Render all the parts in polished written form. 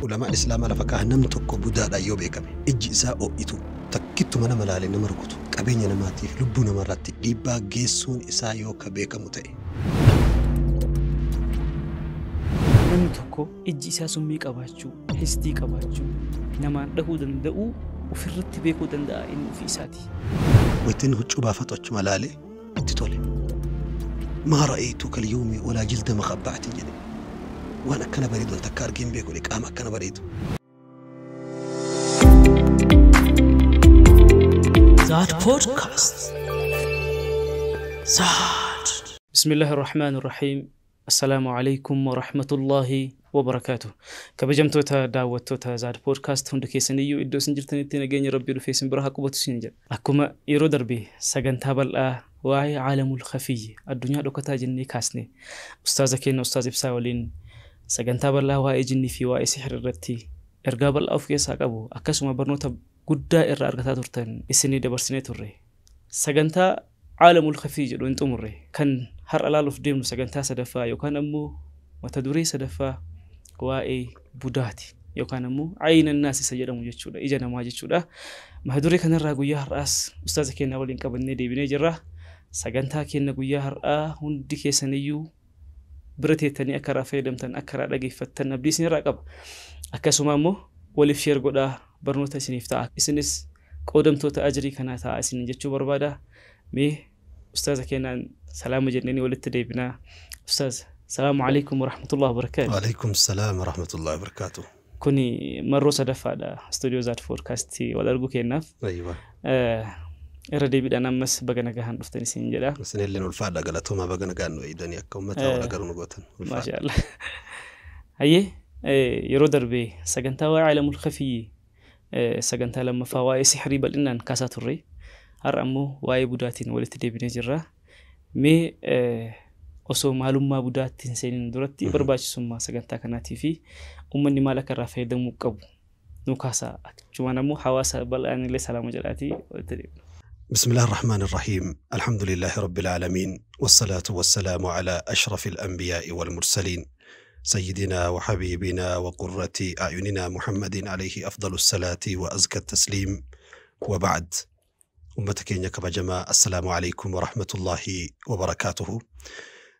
Ulamaan Islaamaa lafa kaahan namni tokko budaadhaan yoo beekame ijji isaa ho'itu takkittuma nama laalee nama rukutu qabeenya namaatiif lubbuu namarratti dhiibbaa geessuun isaa yoo ka beekamu ta'e. Namni tokko ijji isaa summii qabaachuu, histii qabaachuu, namaan dhahuu danda'uu ofirratti beekuu danda'a inni ofii isaati. Waytiin huccuu baafatu achuma laalee itti tole. Maa ra'aytu kalyawmi walaa jilda maqabba'atin jedhe. Waan akkana bareedu takka argeen beeku qaama akkana bareedu. Zaad Podcast. Zaad. بسم الله الرحمن الرحيم. السلام عليكم ورحمة الله وبركاته. Kabajamtoota daawwattoota Zaad Podcast hunda keessaniyyuu iddoo isin jirtanitti nageenya Rabbii dhufee isin bira haa qubatu isin jedha. Akkuma yeroo darbe sagantaa bal'aa waa'ee caalamul khafiyyi addunyaa dhokataa jennee kaasne ustaaza keenya Ustaaz Ibsaa waliin sagantaa bal'aa waa'ee jinnii fi waa'ee sihir irratti ergaa bal'aa of keessaa qabu akkasuma barnoota guddaa irraa argataa turtan isinii dabarsinee turre. Sagantaa caalamul khafiyyi jedhu hin xumurre kan har'a laaluuf deemnu sagantaa sadaffaa yookaan ammoo mata duree sadaffaa waa'ee budaati yookaan ammoo ayinannaas isa jedhamu jechuudha, ija namaa jechuudha. Mata duree kanarraa guyyaa har'aas ustaaza keenya waliin qabannee deebinee jirra. Sagantaa keenya guyyaa har'aa hundi keessaniyyuu bira teettanii akka irraa fayyadamtan akka irraa dhageeffattan abdii isinirraa qaba. Akkasuma ammoo waliif sheer godhaa barnoota isiniif ta'a. Isinis qoodamtoota ajirii kanaa ta'a isin jechuu barbaada. Mee ustaaza keenyaan salaama jennee walitti deebinaa. Ustaaz, salaamu alaikum warahmatullahi wabarakaatu. Waalaikum salaam warahmatullahi wabarakaatu. Kuni marroo sadaffaadha istuudiyoo Zaad Podcast wal arguu keenyaaf. Aywa. Irra deebiidhaan ammas baga nagaan dhuftan isin jedha. Isinilleen ulfaadha galatoomaa baga nagaan nu eegdanii akka uummata wal agarru nu gootan. Maasha Allah. Hayyee yeroo darbe sagantaa waa'ee caalamul khafiyyi sagantaa lammaffaa waa'ee sihirii bal'inaan kaasaa turre. Har'a ammoo waa'ee budaatiin walitti deebinee jirra. Mee osoo maalummaa budaatti hin seeniin duratti barbaachisummaa sagantaa kanaatii fi uummanni maal akka irraa fayyadamuu qabu nu kaasaa. Achumaan ammoo hawaasa bal'aan illee salaama jedhaatii walitti deebina. بسم الله الرحمن الرحيم. الحمد لله رب العالمين والصلاة والسلام على أشرف الأنبياء والمرسلين سيدنا وحبيبنا وقرة أعيننا محمد عليه أفضل الصلاة وأزكى التسليم وبعد. أمتك إنك بجماعة السلام عليكم ورحمة الله وبركاته.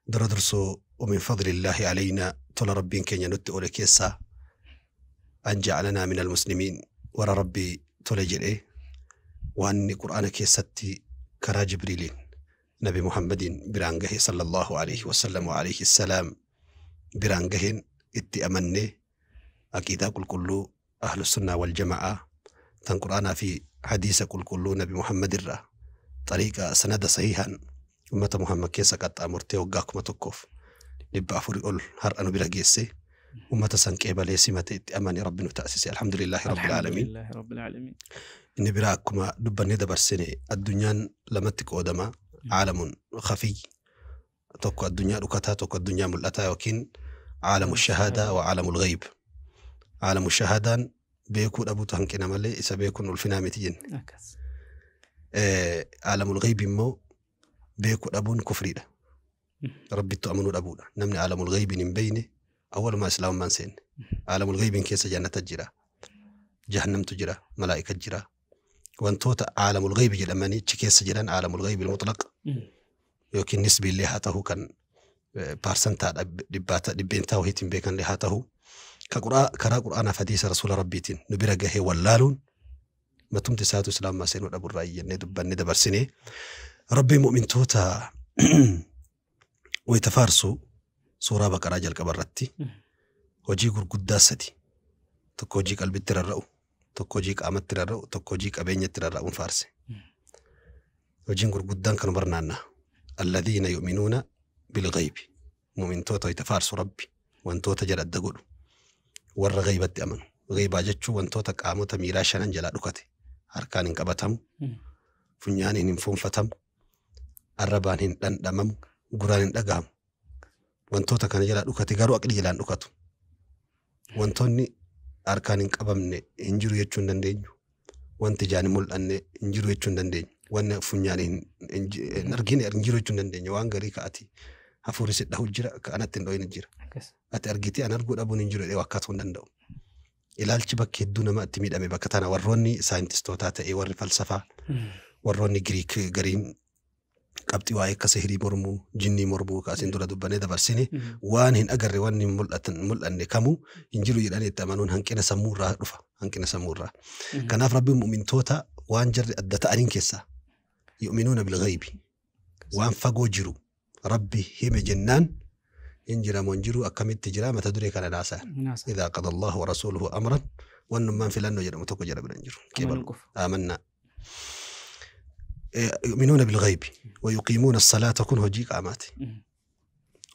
دردرسو ومن فضل الله علينا طول ربي كن ينتئ لكيسا أن جعلنا من المسلمين ورا ربي تولجئ وأن قرآن كيستي كرا جبريل نبي محمد برانجه صلى الله عليه وسلم وعليه السلام برانجه اتأمني أكيد كل كله أهل السنة والجماعة تن قرآن في حديث كل كله نبي محمد الرا طريقة سند صحيحا أمة محمد كيسا قد أمرتي وقاكم تكوف نبقى فريقول هر أنو بلا جيسي أمة سنكيبة ليسمة اتأمني ربنا تأسيسي الحمد لله رب العالمين. الحمد لله رب العالمين. Inni biraa akkuma dubbannee dabarsine addunyaan lamatti qoodama. Caalamun khafii tokko addunyaa dhukataa tokko addunyaa mul'ataa yookiin caalamu shahaadaa wa caalamul ghayb. Caalamu shahaadaan beekuu dhabuutu hanqina malee isa beekuun ulfinaa miti jenne. Caalamul ghayb immoo beekuu dhabuun kufriidha. Rabbittu amanuu dhabuudha. Namni caalamul ghaybiin hin beekne awwalumaa islaamummaan seenne. Caalamul ghaybiin keessa jannata jira, jahannamtu jira, malaa'ika jira. Wantoota caalamul ghaybi jedhamanii achi keessa jiran caalamul ghaybi mutlaq yookiin nisbi illee haa ta'u kan paarsantaa dhibbeentaa wayiitiin beekan illee haa ta'u karaa qur'aanaaf hadiisa rasuula rabbiitiin nu bira gahee wallaaluun matumti isaatu islaamaa seenuu dhaburraa jennee dubbannee dabarsinee rabbii mu'mintoota wayita faarsu suuraa baqaraa jalqaba irratti hojii gurguddaa sadi tokko hojii qalbitti rarra'u tokko hojii qaamatti rarra'u tokko hojii qabeenyatti rarra'uun faarse. Hojiin gurguddaan kan barnaanna alladhiina yu'minuuna bilghaybi mu'mintoota wayita faarsu rabbi wantoota jala adda godhu warra ghaybatti amanu. Ghaybaa jechuun wantoota qaamota miiraa shanan jalaa dhukate harkaan hin qabatamu, funyaaniin hin fuunfatamu, arrabaan hin dhandhamamu, guraan hin dhagahamu. Wantoota kana jalaa dhukate garuu aqli jalaan dhukatu. Wantoonni harkaan hin qabamne hin jiru jechuu hin dandeenyu. Wanti ijaan hin mul'anne hin jiru jechuu hin dandeenyu. Wanni funyaan hin argine hin jiru jechuu hin dandeenyu. Waan garii ka'ati hafuurri si dhahu jira, ka anatti hin dhohin jira. Ati argitee an arguu dhabuun hin jiru jedhee wakkaatuu hin danda'u. Ilaalchi bakka hedduu nama itti miidhame bakka tana warroonni saayintistootaa ta'ee warri falsafaa warroonni Giriik gariin qabxii waa'ee akka sihirii mormuu, jinnii mormuu kaasiin dura dubbannee dabarsine waan hin agarre waan hin mul'anne kamuu hin jiru jedhanii itti amanuun hanqina sammuu irraa dhufa. Hanqina sammuu irraa. Kanaaf Rabbiin mu'mintoota waan jarri adda ta'aniin keessaa yu'minuuna bilghaybi waan fagoo jiru Rabbi hime jennaan hin jiramoo hin jiru akkamitti jira mata duree kana naasa'an. Idhaa qada Allahu wa rasuuluhu amran wannummaan filannoo jedhamu tokko jala bira hin jiru. Amannaa. يؤمنون بالغيب ويقيمون الصلاة كن هجيك آماتي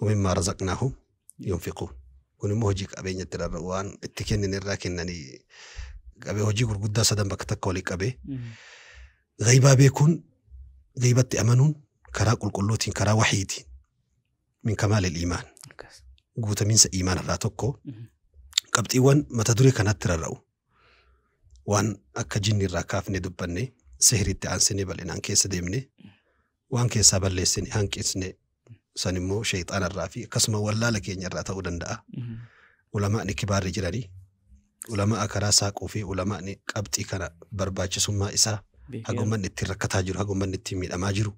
ومما رزقناهم ينفقون kun immoo hojii qabeenyatti rarra'u waan itti kennin irraa kennanii qabee hojii gurguddaa sadan bakka takka walii qabee ghaybaa beekuun ghaybatti amanuun karaa qulqulluutiin karaa wahiitiin min kamaalil iimaan guutamiinsa iimaan irraa tokko qabxiiwwan mata duree kanatti rarra'u waan akka jinni irraa kaafne dubbanne sihiritti aansine bal'inaan keessa deemne waan keessaa balleessine hanqisne san immoo shayxaana irraa fi akkasuma wallaala keenya irraa ta'uu danda'a. Ulamaa'ni kibaarri jiranii ulama'a karaa saaquu fi ulamaa'ni qabxii kana barbaachisummaa isaa hagummanni ittiin rakkataa jiru hagummanni ittiin miidhamaa jiru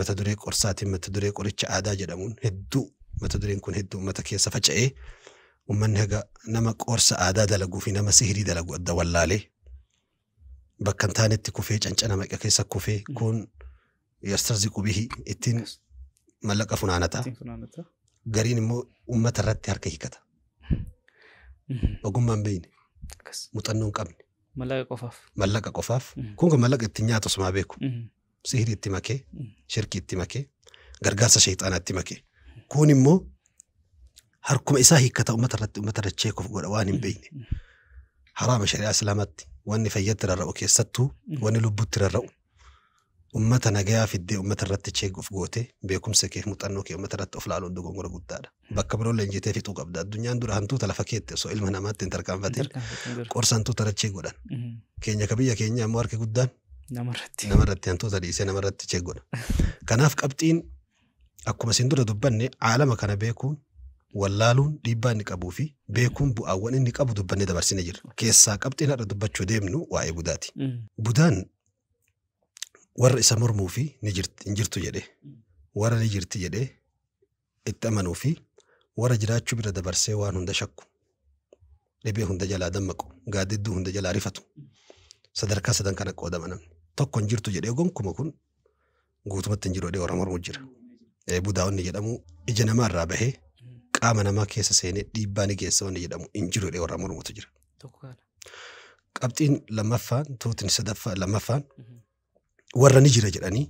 mata duree qorsaatiin mata duree qoricha aadaa jedhamuun hedduu mata dureen kun hedduu uummata keessa faca'ee uummanni haga nama qorsa aadaa dalaguu fi nama sihirii dalagu adda wallaalee bakka hin taanetti kufee cancana maqa keessa kufee kun yastarziqu bihi ittiin mallaqa funaanata. Gariin immoo uummata irratti harka hiikata. Ogummaan beeyne. Muuxannoo hin qabne. Mallaqa qofaaf. Kun kan mallaqa ittiin nyaatu osumaa beeku. Sihirii itti makee, shirkii itti makee, gargaarsa shayxaanaa itti makee. Kun immoo harkuma isaa hiikkata uummata irratti uummata irra cheekuuf godha waan hin beeyne. Haraama shari'aa islaamaatti wanni fayyatti rarra'u keessattuu wanni lubbutti rarra'u ummata nagayaa fiddee ummata irratti cheekuuf goote beekumsa kee muuxannoo kee ummata irratti of laaluun dogongora guddaadha. Bakka biroo leenjitee fixuu qabda. Addunyaan dura hantuuta lafa keette osoo ilma namaatti hin tarkaanfatin qorsa hantuuta irra cheek godhan. Keenya ka biyya keenya ammoo harki guddaan namarratti hantuuta dhiisee namarratti cheek godha. Kanaaf qabxiin akkuma isin dura dubbanne aalama kana beekuun wallaaluun dhiibbaa inni qabuu fi beekuun bu'aawwan inni qabu dubbannee dabarsine jirra. Keessaa qabxiin har'a dubbachuu deemnu waa'ee budaati. Budaan warra isa mormuu fi hin jirtu jedhee warra ni jirti jedhee itti amanuu fi warra jiraachuu bira dabarsee waan hunda shakku dhibee hunda jalaa dammaqu gaaddidduu hunda jalaa rifatu sadarkaa sadan kana qoodama namni tokko hin jirtu jedhee gonkuma kun guutumatti hin jiru jedhee warra mormuu jira. Budaa'onni jedhamu ija namaa irraa bahee qaama namaa keessa seenee dhiibbaa ni geessa wanni jedhamu hin jiru jedhee warra mormutu jira. Qabxiin lammaffaan tuutiin sadaffaa lammaffaan warra ni jira jedhanii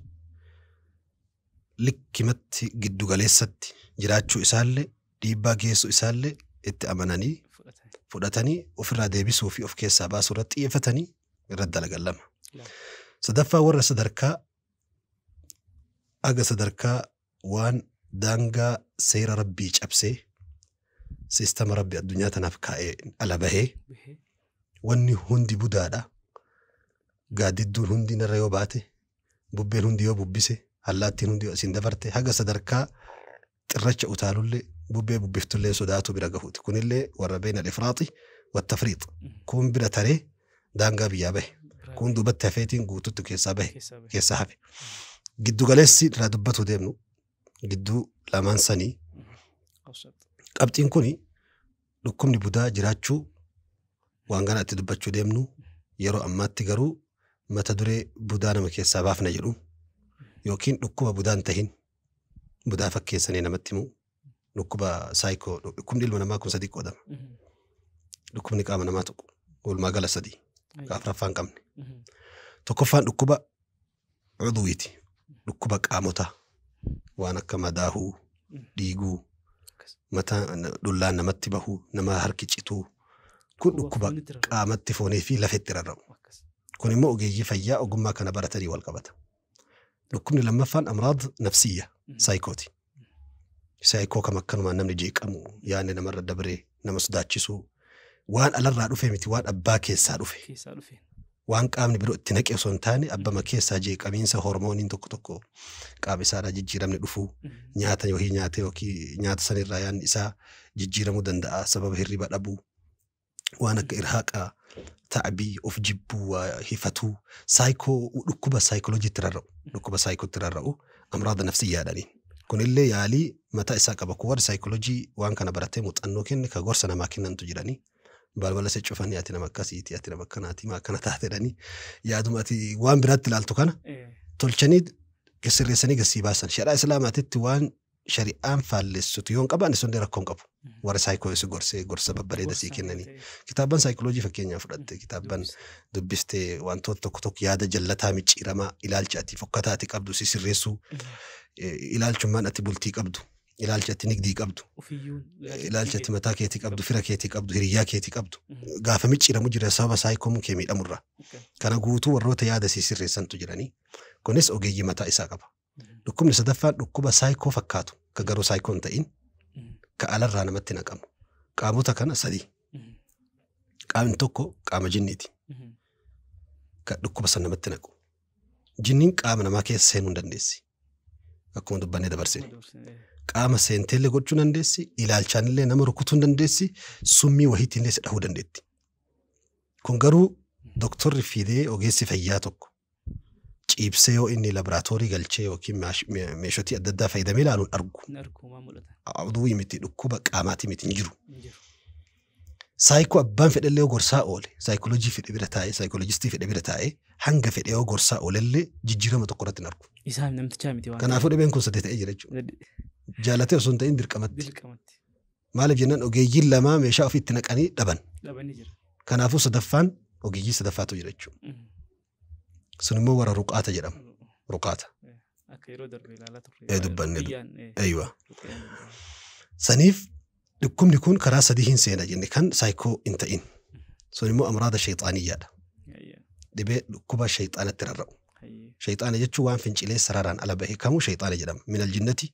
likkimatti giddugaleessatti jiraachuu isaallee dhiibbaa geessuu isaallee itti amananii fudhatanii ofirraa deebisuu fi of keessaa baasuu irratti xiyyeeffatanii irratti dalagan lama. Sadaffaa warra sadarkaa aga sadarkaa waan daangaa seera rabbii cabsee siistama rabbii addunyaa tanaaf kaa'ee ala bahee wanni hundi budaadha. Gaaddidduun hundi narra yoo baate bubbeen hundi yoo bubbise allaattiin hundi yoo isin dabarte haga sadarkaa xirracha utaalullee bubbee bubbiftullee sodaatu bira gahuuti. Kunillee warra beena al-ifraaxi wattafriix. Kun bira taree daangaa biyyaa bahe. Kun duubatti hafeetiin guututti keessaa bahe keessaa hafe. Giddugaleessi irraa dubbatu deemnu gidduu lamaan sanii qabxiin kuni dhukkubni budaa jiraachuu waan gana itti dubbachuu deemnu yeroo ammaatti garuu mata duree budaa nama keessaa baafna jedhu yookiin dhukkuba budaan tahin budaa fakkeessanii namatti himu dhukkuba saayikoo dhukkubni ilma namaa kun sadii qoodama. Dhukkubni qaama namaa tokko walumaa gala sadii afuraffaa hin qabne. Tokkoffaan dhukkuba cuduwiiti dhukkuba qaamotaa waan akka madaahuu dhiiguu mataa dhullaan namatti bahuu nama harki cituu kun dhukkuba qaamatti foonii fi lafetti rarra'u. Kun immoo ogeeyyii fayyaa ogummaa kana baratanii wal qabata. Dhukkubni lammaffaan amraad nafsiyya saayikooti. Saayikoo kam akkanumaan namni jeeqamu yaadni namarra dabaree nama sodaachisuu waan alarraa dhufe miti waan abbaa keessaa dhufe. Waan qaamni biroo itti naqe osoo hin taane abbama keessaa jeeqamiinsa hormooniin tokko tokko qaama isaarraa jijjiiramni dhufuu nyaata yookiin nyaata yookiin nyaata sanirraa yaadni isaa jijjiiramuu danda'a sababa hirriba dhabuu Waan akka irhaaqaa, ta'abii, of jibbuu, hifatuu, saayikoo dhukkuba saayikolojiitti rarra'u. Dhukkuba saayikootti rarra'u amraada nafsiyyaadhaaniin. Kunillee yaalii mataa isaa qaba. Kun warri saayikoloojii waan kana baratee muuxannoo kenne ka gorsa namaa kennantu jiranii. Balbala si cufanii ati nama akkasiiti, ati nama akkanaati, maa akkana taate jedhanii yaaduma ati waan biraatti ilaaltu kana tolchanii sirreessanii gassii baasan. Shari'aa Islaamaatitti waan shari'aan faallessitu yoo hin qabaanne sun rakkoo hin qabu. Warra saayikoo si gorsee gorsa babbareeda sii kennanii. Kitaabban saayikoloojii fakkeenyaaf fudhatte kitaabban dubbistee wantoota tokko tokko yaada jallataa micciiramaa ilaalcha ati fokkataa ati qabdu si sirreessuu ilaalchummaan ati bultii qabdu ilaalcha ati nigdii qabdu ilaalcha ati mataa keetii qabdu fira keetii qabdu hiriyyaa keetii qabdu gaafa micciiramu jira sababa saayikoomuu kee miidhamurra. Kana guutuu warroota yaada si sirreessantu jiranii. Kunis ogeeyyii mataa isaa qaba. Dhukkubni sadaffaan dhukkuba saayikoo fakkaatu ka garuu saayikoo hin ta'in ka alarraa namatti naqamu. Qaamota kana sadii. Qaamni tokko qaama jinniiti. Ka dhukkuba san namatti naqu. Jinniin qaama namaa keessa seenuu hin dandeessi. Akkuma dubbannee dabarsine. Qaama seenteellee gochuu dandeessi, ilaalchaanillee nama rukutuu hin dandeessi, summii wahiitiinillee si dhahuu dandeetti. Kun garuu doktorri fidee ogeessi fayyaa tokko ciibsee yoo inni laboraatoorii galchee yookiin meeshaalee adda addaa fayyadamee ilaaluun argu. Aduu miti dhukkuba qaamaatii miti hin jiru. Saayikoo abbaan fedhellee yoo gorsaa oole, saayikoloojii fedhe bira taa'ee, saayikoloojistii fedhe bira taa'ee hanga fedhe yoo gorsaa oolellee jijjiirama tokko irratti hin argu. Isaan namtichaa miti waan. Kanaafuu dhibeen kun sadii ta'ee jira jechuudha. Jaalatee osoo hin ta'in dirqamatti. Maaliif jennaan ogeeyyiin lamaa meeshaa ofiitti naqanii dhaban. Kanaafuu sadaffaan ogeeyyii sadaffaatu jira jechuudha. Sun immoo warra ruqaata jedhamu. Ruqaata. Akka yeroo darbe ilaalaa turre. Dubbanne. Aywa. Saniif dhukkubni kun karaa sadii hin seena jenne kan saayikoo hin ta'in. Sun immoo amraada shayxaaniyyaadha. Dhibee dhukkuba shayxaanatti rarra'u. Shayxaana jechuun waan fincilee sararaan ala bahe kamuu shayxaana jedhama. Minal jinnati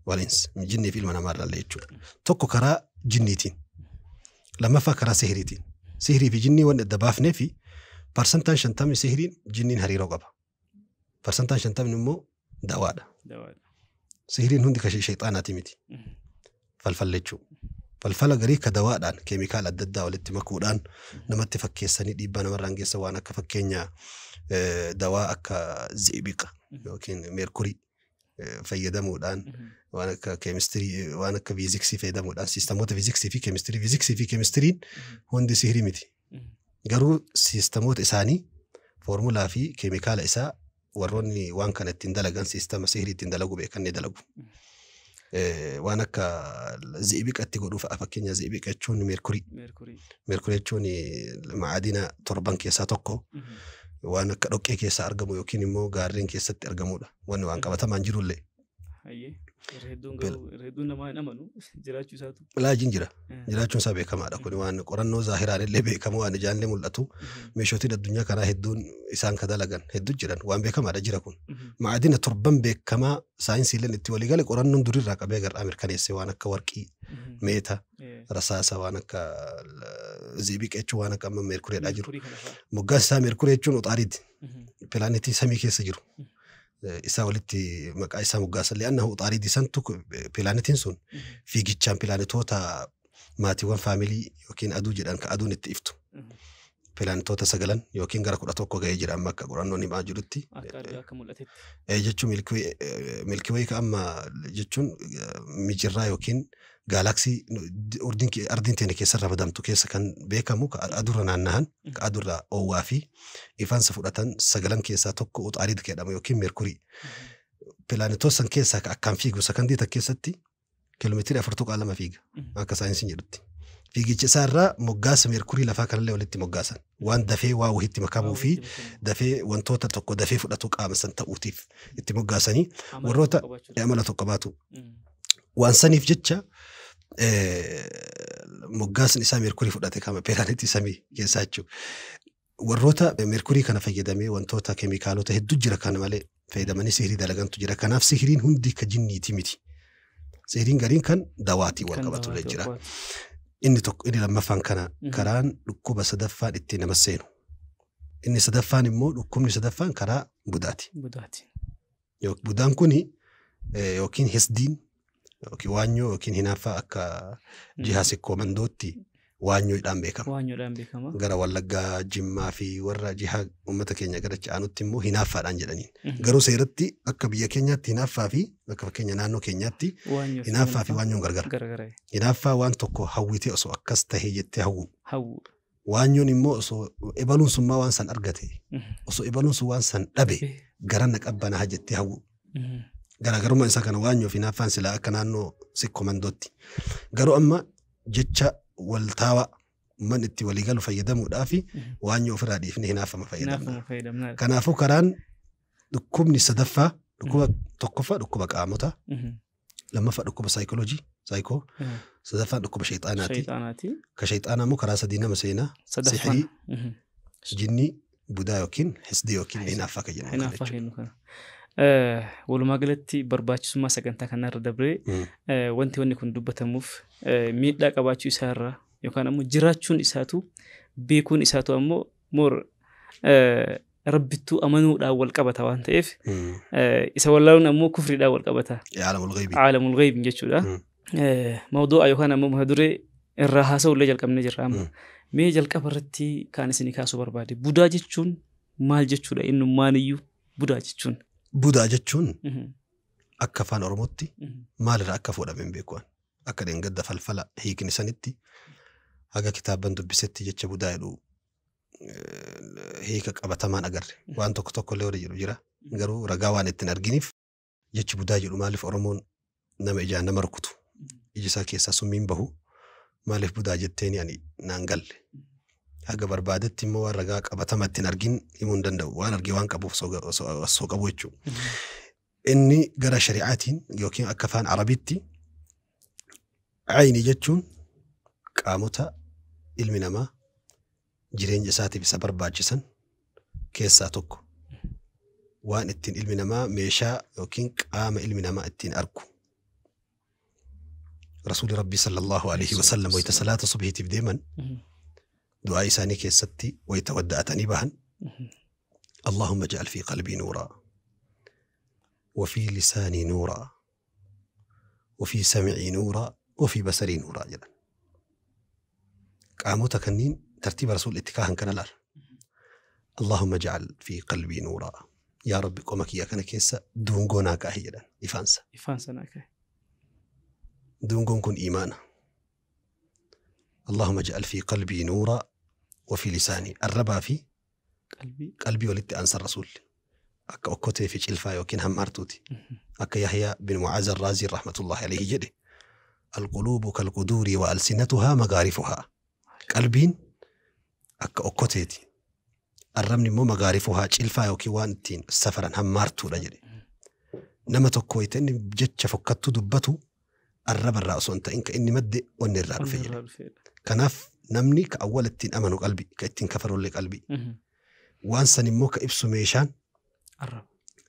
walins. Jinnii fi ilma namaa irraallee jechuudha. Tokko karaa jinniitiin. Lammaffaa karaa sihiriitiin. Sihirii fi jinnii waan adda baafnee fi parsantaan 50 sihiriin jinniin hariiroo qaba. Parsantaan 50 immoo dawaadha. Sihiriin hundi kan shayxaanaati miti. Falfala jechuudha. Falfala garii ka dawaadhaan keemikaala adda addaa walitti makuudhaan namatti fakkeessanii dhiibbaa namarraan geessa waan akka fakkeenya dawaa akka zibiqa yookiin meerkurii fayyadamuudhaan waan akka keemistirii waan akka fiiziksii fayyadamuudhaan siistamoota fiiziksii fi keemistirii fiiziksii fi keemistiriin hundi sihirii miti. Garuu siistamoota isaanii foormulaa fi keemikaala isaa warroonni waan kana ittiin dalagan siistama sihirii ittiin dalagu beekan ni dalagu. Waan akka zibiqatti godhuu fa'a fakkeenya zibiqa jechuun meerkurii. Meerkurii jechuun maadina torban keessaa tokko waan akka dhoqqee keessaa argamu yookiin immoo gaarreen keessatti argamudha. Wanni waan qabatamaan jirullee. Hedduun namaa hin amanu jiraachuu isaatu. Laajiin jira. Jiraachuun isaa beekamaadha. Kun waan qorannoo zaahiraan illee beekamu waan ijaan illee mul'atu. Meeshaaleen addunyaa kanaa hedduun isaan ka dalagan hedduu jiran waan beekamaadha jira kun. Maadina torban beekamaa saayinsiileen itti walii gale qorannoon durirraa qabee gara mirkaneessee waan akka warqii, meeta, rasaasa waan akka zibiqa jechuun waan akka amma meerkureedhaa jiru. Moggaas isaa meerkuree jechuun uxaariiti. Pilaanetii samii keessa jiru. Isaa walitti maqaa isaa moggaasan li'annahu uxaaridii santu pilaanetiin sun fiigichaan pilaanetoota maatiiwwan faamilii yookiin aduu jedhan ka aduun itti iftu. Pilaanetoota 9 yookiin gara 11 ga'ee jira amma akka qorannoon himaa jirutti. Akka mul'atetti. Jechuun milkiwee ka amma jechuun mijirraa yookiin gaalaksii ardiin teenya keessarra badamtu keessa kan beekamu ka aduurra naannahan ka aduurra oowwaa fi ifaansa fudhatan 9 keessaa tokko uxaarid jedhama yookiin meerkurii. Pilaanetoota san keessaa ka akkaan fiigu sakandii takka keessatti kiiloomeetirii 4.2 fiiga akka saayinsiin jedhutti. Fiigicha isaarraa moggaasa meerkurii lafaa kanallee walitti moggaasan waan dafee waa wahiitti makamuu fi dafee wantoota tokko dafee fudhatu qaama san ta'uutiif itti moggaasanii warroota amala tokko qabaatu. Waan saniif jecha moggaasni isaa meerkurii fudhate kama pilaanetii samii keessaa jechuudha. Warroota meerkurii kana fayyadamee wantoota keemikaalota hedduu jira kana malee fayyadamanii sihirii dalagantu jira. Kanaaf sihiriin hundi ka jinniiti miti. Sihiriin gariin kan dawaatii wal qabatu jira. Inni tokko inni lammaffaan kana karaan dhukkuba sadaffaan ittiin nama seenu. Inni sadaffaan immoo dhukkubni sadaffaan karaa budaati. Budaan kuni yookiin hisdiin yookiin waanyoo yookiin hinaaffaa akka jihaa sikkoo mandootti Waanyoodhaan beekama. Waanyoodhaan beekama. Gara Wallaggaa, Jimmaa fi warra jihaa uummata keenya gara aanutti immoo hinaaffaadhaan jedhaniin. Garuu seeratti akka biyya keenyaatti hinaaffaa fi akka fakkeenya naannoo keenyaatti hinaaffaa fi waanyoon gargara. Hinaaffaa waan tokko hawwitee osoo akkas tahee jettee hawwu. Waanyoon immoo osoo ebaluun sun maa waan san argate osoo ebaluun sun waan san dhabe gara na qabbanaa jettee hawwu. Garaagarummaan isaa kana waanyoo fi hinaaffaan silaa akka naannoo sikkomandootti. Garuu amma jecha waltaawaa uummanni itti waliigalu fayyadamuudhaa fi waanyoo ofirraa dhiifnee hinaaffama fayyadamna. Kanaafuu karaan dhukkubni sadaffaa dhukkuba tokkoffaa dhukkuba qaamotaa lammaffaa dhukkuba saayikooloojii saayikoo sadaffaa dhukkuba shayxaanaati. Ka shayxaanaa immoo karaa sadii nama seenaa sihirii jinnii budaa yookiin hisdii yookiin hinaaffaa kan jennu kana. Walumaa galatti barbaachisummaa sagantaa kanarra dabree wanti wanni kun dubbatamuuf miidhaa qabaachuu isaarraa yookaan ammoo jiraachuun isaatu beekuun isaatu ammoo moor rabbittuu amanuudhaan wal qabata waan ta'eef isa wallaaluun ammoo kufriidhaan wal qabata. Caalamul ghaybii jechuudha. Mawduu'a yookaan ammoo mata duree irraa haasa'ullee jalqabnee jirra amma. Mee jalqaba irratti kan isinii kaasuu barbaade budaa jechuun maal jechuudha innummaan iyyuu budaa jechuun? Budaa jechuun akka afaan Oromootti maalirraa akka fuudhame hin beeku. Akka dheengadda falfala hiikni sanitti haga kitaaban dubbisetti jecha budaa jedhu hiika qabatamaan agarre. Waan tokko tokko illee jedhu jira. Garuu ragaa waan ittiin arginiif jechi budaa jedhu maaliif Oromoon nama ijaan nama rukutu iji isaa keessaa summiin bahu maaliif budaa jetteeni ani naan galle. Haga barbaadetti immoo waan ragaa qabatama ittiin argin himuu hin danda'u. Waan argee waan qabuuf osoo qabu jechuudha. Inni gara shari'aatiin yookiin akka afaan Arabiitti ayni jechuun qaamota ilmi namaa jireenya isaatiif isa barbaachisan keessaa tokko. Waan ittiin ilmi namaa meeshaa yookiin qaama ilmi namaa ittiin argu. Rasuulli Rabbii sallallahu alaihi wasallam wayita salaata subhiitiif deeman دعاء إساني كيستي ويتودأتني بهن اللهم اجعل في قلبي نورا وفي لساني نورا وفي سمعي نورا وفي بصري نورا جدا قاموتا كنين ترتيب رسول اتكاهن كان لال اللهم اجعل في قلبي نورا يا رب قومك يا كان كيسا دونغونا كاهي جدا إفانسا إفانسا ناكاهي دونغون كن إيمانا اللهم اجعل في قلبي نورا وفي لساني الربا في قلبي ولدت أنسى الرسول أكا أكوتي في شلفا يوكين هم أرتوتي أكا يحيى بن معاذ الرازي رحمة الله عليه جده القلوب كالقدور وألسنتها مغارفها قلبين أكا أكوتيتي الرمني مو مغارفها شلفا يوكي وانتين سفرا هم أرتو رجلي نما تكويتني بجتش فكتو دبتو الرب الرأس أنت إنك إني مد وني الرأس فيل كناف نمني كأول التين أمنوا قلبي كالتين كفروا لك قلبي وأنسى نموك إبسو ميشان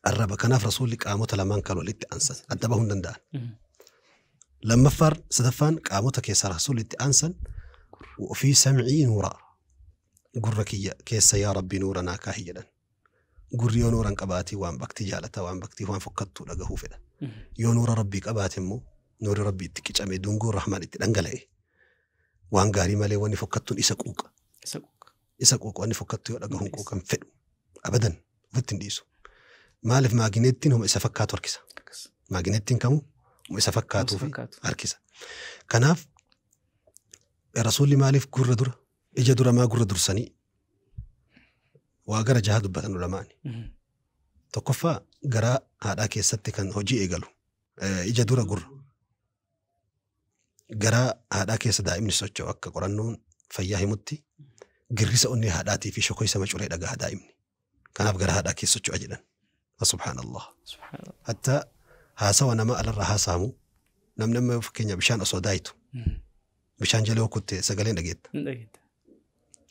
الرب كناف رسولك آموت لمان قالوا لت أنسى أدبهن دندان لما فر سدفان قاموتك يا رسول لت أنسى وفي سمعي نورا قركية كيس يا ربي نورنا كاهيدا قريو نورا قباتي وان بكتي جالتا وان بكتي وان فكتو لقهو فدا يو نور ربي قباتي مو نور ربي اتكيش دونغو الرحمن اتدنقلي وان غاري مالي واني فكتون إسا قوق إسا قوق واني فكتو لقهون قوقا فدو أبدا فتن ديسو مالف ماجنتين هم إسا فكاتو أركسا ماجنتين كمو هم إسا فكاتو في أركسا كناف الرسول مالف قرر درة إجا درة ما قرر درساني وأقرأ جهاد بطن علماني تقفى قراء هذا كيستي كان هجي إيقالو إجا درة قرر قراء هذا كيس دائما سوتشو أكا قرنون فياه متي قريسة أني هاداتي في شكوي سمج أريد أقاها دائما كان أبقى هذا كيس سوتشو أجدا سبحان الله سبحان الله حتى هاسوا نما ألر هاسامو نم نم فكينيا بشان أصودايتو بشان جلو كنت سجلين أجيت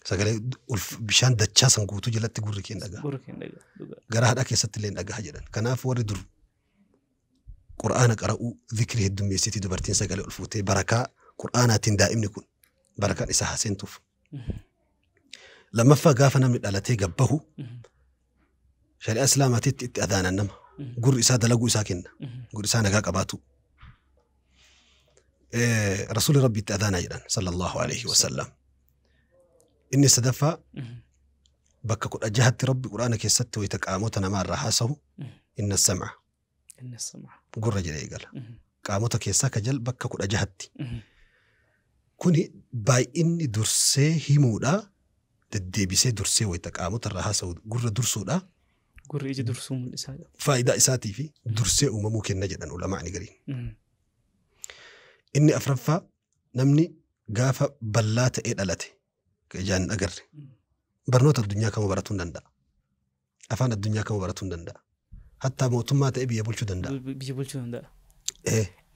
سجلين بشان دتشاسن قوتو جلت قركين أجا قرا هذا كيس تلين أجا جدا كان في ورد در قرآن قرأوا ذكره الدمية سيتي دبرتين سجلوا الفوتي بركة قرآنات دائم نكون بركة إسحاق سنتوف لما فقافنا من الآلتي جبه شريعة إسلام تت أذان النم قر إسادة لقوا ساكن قر إسانا جاك أباتو رسول ربي تأذان أيضا صلى الله عليه وسلم. Inni sadaffaa bakka 16tti Rabbi Quraana keessatti wayita qaamota namaarraa haasawu inna sam'a. Inna sam'a. Gurra jedhee eegala. Qaamota keessaa ka jal bakka 16tti. Kuni baay'inni dursee himuudhaa deddeebisee dursee wayita qaamota irraa haasawu gurra dursuudhaa. Gurri ija dursuu mul'isaadha. Faayidaa isaatii fi dursee uumamuu kenna jedhan ulamaa'ni gariin. Inni afraffaa namni gaafa bal'aa ta'ee dhalate ijaan hin agarre barnoota addunyaa kamuu baratuu hin danda'a. Afaan addunyaa kamuu baratuu hin danda'a. Hattaa mootummaa ta'ee biyya bulchuu danda'a. Biyya bulchuu danda'a.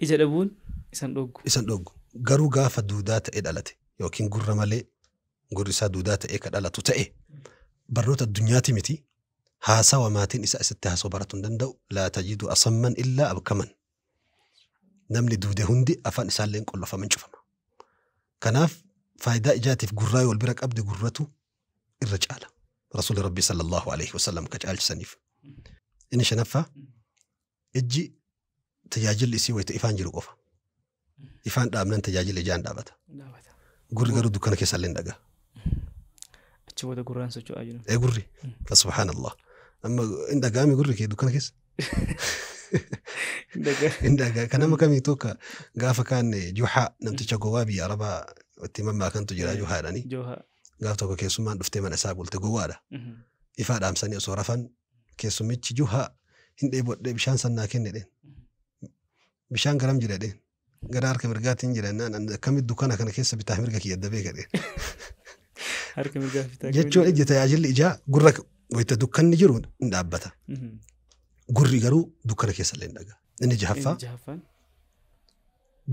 Ija dhabuun isan dhoggu. Isan dhoggu. Garuu gaafa duudaa ta'ee dhalate yookiin gurra malee gurri isaa duudaa ta'ee ka dhalatu ta'e barnoota addunyaati miti haasawa maatiin isaa isatti haasawuu baratuu hin danda'u. Laa tajidu asamman illaa abkaman. Namni duude hundi afaan isaallee qollofaman cufama. Kanaaf faayidaa ijaatiif gurraa yoo wal bira qabde gurratu irra caala. Rasuulli Rabbii sallallahu alaihi wasallam ka caalchisaniif. Inni shanaffaa ijji tajaajilli isii wayita ifaan jiru qofa. Ifaan dhaabnan tajaajila ijaan dhaabata. Gurri garuu dukkana keessallee hin dhagaa. Achi booda gurraan socho'aa jiru. Gurri. Subhaanallah. Amma hin dhagaami gurri kee dukkana keessa. Hin dhagaa. Kan nama kamiitu akka gaafa kaan Juhaa namticha gowwaa biyya Arabaa itti mammaakantu jira Juhaadhani. Gaaf tokko keessummaan dhuftee mana isaa bulte gowwaadha. Ifaa dhaamsanii osoo rafan keessummichi Juhaa hin dheebodhee bishaan sannaa kenne dheen. Bishaan garam jira dheen. Gara harka mirgaatiin jira naan akkamitti dukkana kana keessa bitaa mirga kiyya adda beeka dheen. Harka mirgaa bitaa. Jechuun ijji tajaajilli ijaa gurra wayita dukkanni jiru hin dhaabbata. Gurri garuu dukkana keessa illee hin dhagaa. Inni jahaffaa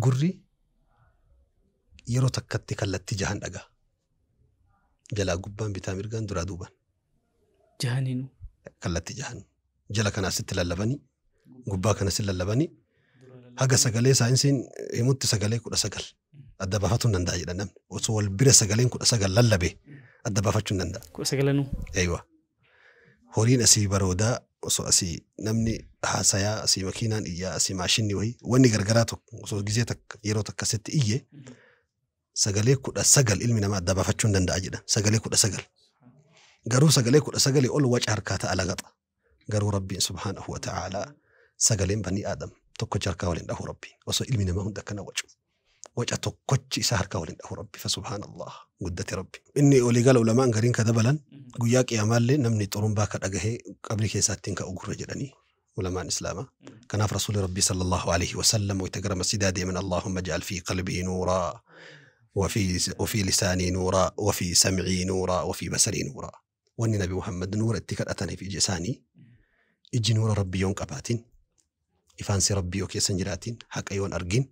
gurri yeroo takkatti kallattii jahan dhagaa. Jalaa gubbaan bitaa mirgaan duraa duubaan. Jahaniinu. Kallattii jahan. Jala kanaasitti lallabanii gubbaa kanasi lallabanii haga sagalee saayinsiin himutti sagalee 19 adda baafachuu hin danda'a jedha namni. Osoo wal bira sagaleen 19 lallabe adda baafachuu hin danda'a. 19nuu. Eeywa. Horiin asii baroodaa osoo asii namni haasayaa asii makiinaan iyyaa asii maashinni wayii wanni gargaraa tokko osoo gizee takka yeroo takka sitti iyye sagalee 19 ilmi namaa adda baafachuu hin danda'a jedha. Sagalee 19. Garuu sagalee 19 ol waca harkaa ta'a lagaxa. Garuu Rabbiin subhaanahu wa ta'aalaa sagaleen banii Aadam tokkochi harkaa waliin dhahu Rabbiin osoo ilmi namaa hunda akkana wacu. Waca tokkochi isaa harkaa waliin dhahu Rabbi fa subhaanallah guddate Rabbi. Inni olii gala ulamaan gariin ka dabalan guyyaa qiyaamaallee namni xurumbaa ka dhagahee qabrii keessaattiin ka ugurra jedhanii ulamaan islaamaa. Kanaaf Rasuulli Rabbii sallallahu alaihi wasallam wayita gara masjidaa deeman Allahumma ij'al fi qalbii nuuraa وفي لساني نورا وفي سمعي نورا وفي بصري نورا. Wanni Nabi Muhammad nuura itti kadhataniif ija isaanii ijji nuura Rabbii yoon qabaatin ifaansi Rabbii yoo keessa hin jiraatin haqa yoon argin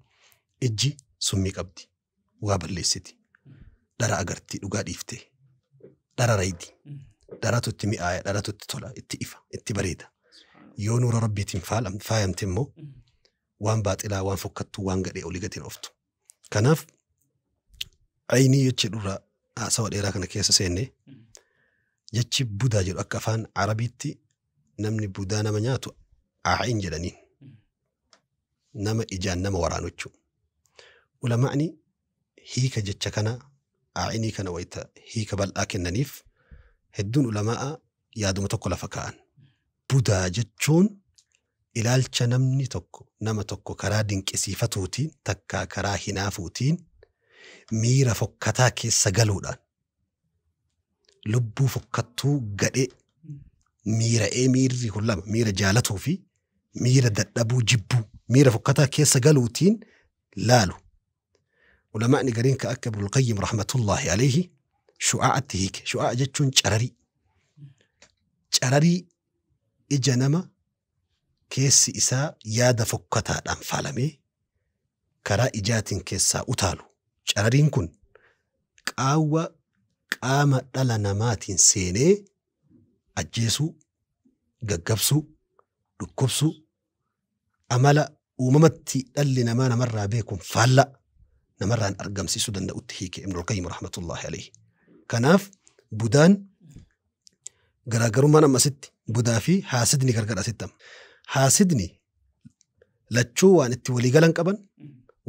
ijji summii qabdi waa balleessiti dhara agarti dhugaa dhiifte dhara raydi dharatu itti mi'aaya dharatu itti tola itti ifa itti bareeda yoo nuura Rabbiitiin faayamte immoo waan baaxilaa waan fokkattuu waan gadhee olii gadi ooftu. Kanaaf aynii jechi dhurra haasawa dheeraa kana keessa seenne jechi budaa jedhu akka afaan Arabiitti namni budaa nama nyaatu aa'iin jedhaniin nama ijaan nama waraanu jechuudha. Ulamaa'ni hiika jecha kana aa'inii kana wayita hiika bal'aa kennaniif hedduun ulamaa'a yaaduma tokko lafa kaa'an. Budaa jechuun ilaalcha namni tokko nama tokko karaa dinqisiifatuutiin takkaa karaa hinaafuutiin miira fokkataa keessa galuudhaan lubbuu fokkattuu gadhee miira'ee miirri kun lama miira jaalatuu fi miira dadhabuu jibbuu miira fokkataa keessa galuutiin laalu. Ulamaa'ni gariin ka akka Ibnul Qayyim rahmatullahi alayhi shu'aa'atti hiike. Shu'aa'a jechuun cararii. Cararii ija nama keessi isaa yaada fokkataadhaan faalamee karaa ijaatiin keessaa utaalu. Carariin kun qaawwa qaama dhala namaatiin seenee ajjeesuu, gaggabsuu, dhukkubsuu, amala uumamatti dhalli namaa namarraa beekuun faalla namarraan argamsiisuu danda'utti hiike Ibnul Qayyim rahmatullahi alayhi. Kanaaf budaan garaagarummaan amma asitti budaa fi haasidni gargar asitti amma. Haasidni lachuu waan itti waliigalan qaban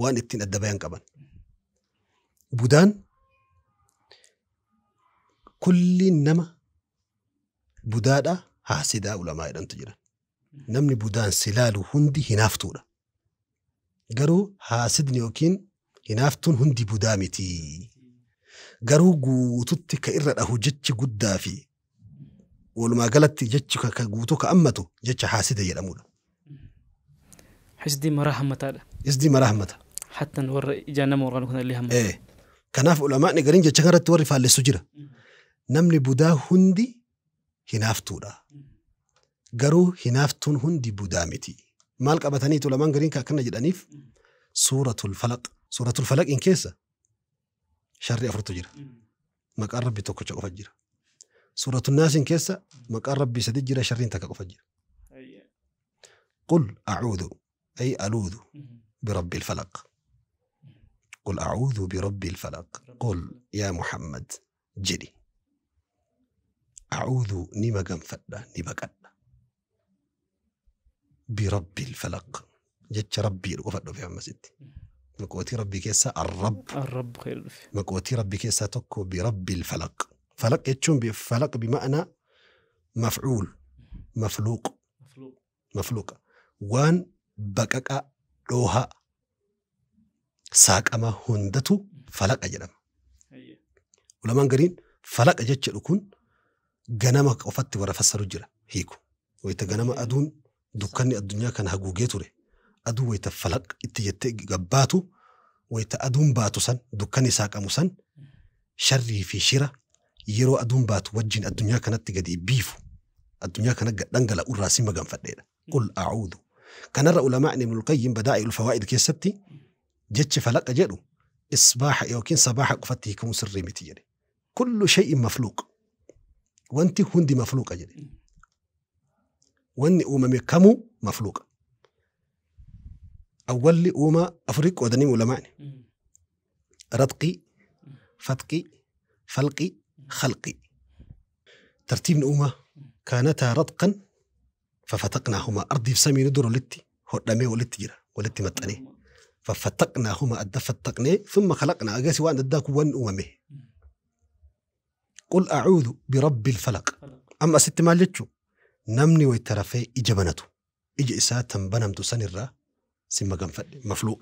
waan ittiin adda bayan qaban. Budaan Kulli nama budaadha haasidaa ulamaa jedhamtu jira. Namni budaan silaalu hundi hinaaftuudha. Garuu haasidni yookiin hinaaftuun hundi budaa miti. Garuu guututti ka irra dhahu jechi guddaa fi walumaa galatti jechi ka guutuu ka ammatu jecha haasida jedhamudha. Hisdii maraa hammataadha. Hisdii maraa hammata. Hattan warra ijaan nama waraanu kana illee hammata. Kanaaf ulamaani gariin jecha kanarratti warri faallessu jira. Namni budaa hundi hinaaftuudha. Garuu hinaaftuun hundi budaa miti. Maal qabataniitu ulamaan gariin akkana jedhaniif suuratul falaq. Suuratul falaqiin keessa sharri afurtu jira. Maqaan rabbi tokkicha qofa jira. Suuratul naasiin keessa maqaan rabbi sadi jira sharriin takka qofa jira. Qul a'uudhu ay aluudhu birabbil falaq. Qul a'uudhu birabbil falaq. Qul yaa Muhammad jedhi. A'uudhu ni maganfadha ni baqadha. Birabbil falaq. Jecha rabbii qofa dhufe ammasitti. Maqootii rabbii keessaa arrab. Arrab khayr dhufe. Maqootii rabbii keessaa tokko birabbil falaq. Falaq jechuun falaq bima'anaa mafcuul mafluuq. Mafluuqa. Waan baqaqaa dhoohaa saaqama hundatu falaqa jedhama. Ulamaan gariin falaqa jecha kun ganama qofatti warra fassaru jira hiiku. Wayita ganama aduun dukkanni addunyaa kana haguugee ture. Aduu wayita falaq itti jettee gabbaatu wayita aduun baatu san dukkanni saaqamu san sharrii fi shira yeroo aduun baatu wajjin addunyaa kanatti gadi biifu addunyaa kana dhangala'u irraa si maganfadheedha. Qul a'uudhu. Kanarra ulamaan Ibnul Qayyim Badaa'il Fawaa'id keessatti jechi falaqa jedhu isbaaha yookiin sabaaha qofatti hiikamuu sirrii miti jedhe. Kullu shay'in mafluuq. Wanti hundi mafluuqa jedhe. Wanni uumame kamuu mafluuqa. Awwalli uumaa afurii qoodanii ulamaani. Ratqii, fatqii, falqii, khalqii. Tartiibni uumaa kaanataa ratqan fafataqnaahumaa ardiif samiin dura walitti hodhamee walitti jira walitti maxxanee. Fafataqnaahumaa adda fattaqnee thumma khalaqnaa agarsi waan addaa kun wanni uumame. Qul a'uudhu birabbil falaq. Amma asitti maal jechuu? Namni wayita rafee ija banatu ija isaa tan banamtu sanirraa si maganfadhe mafluuq.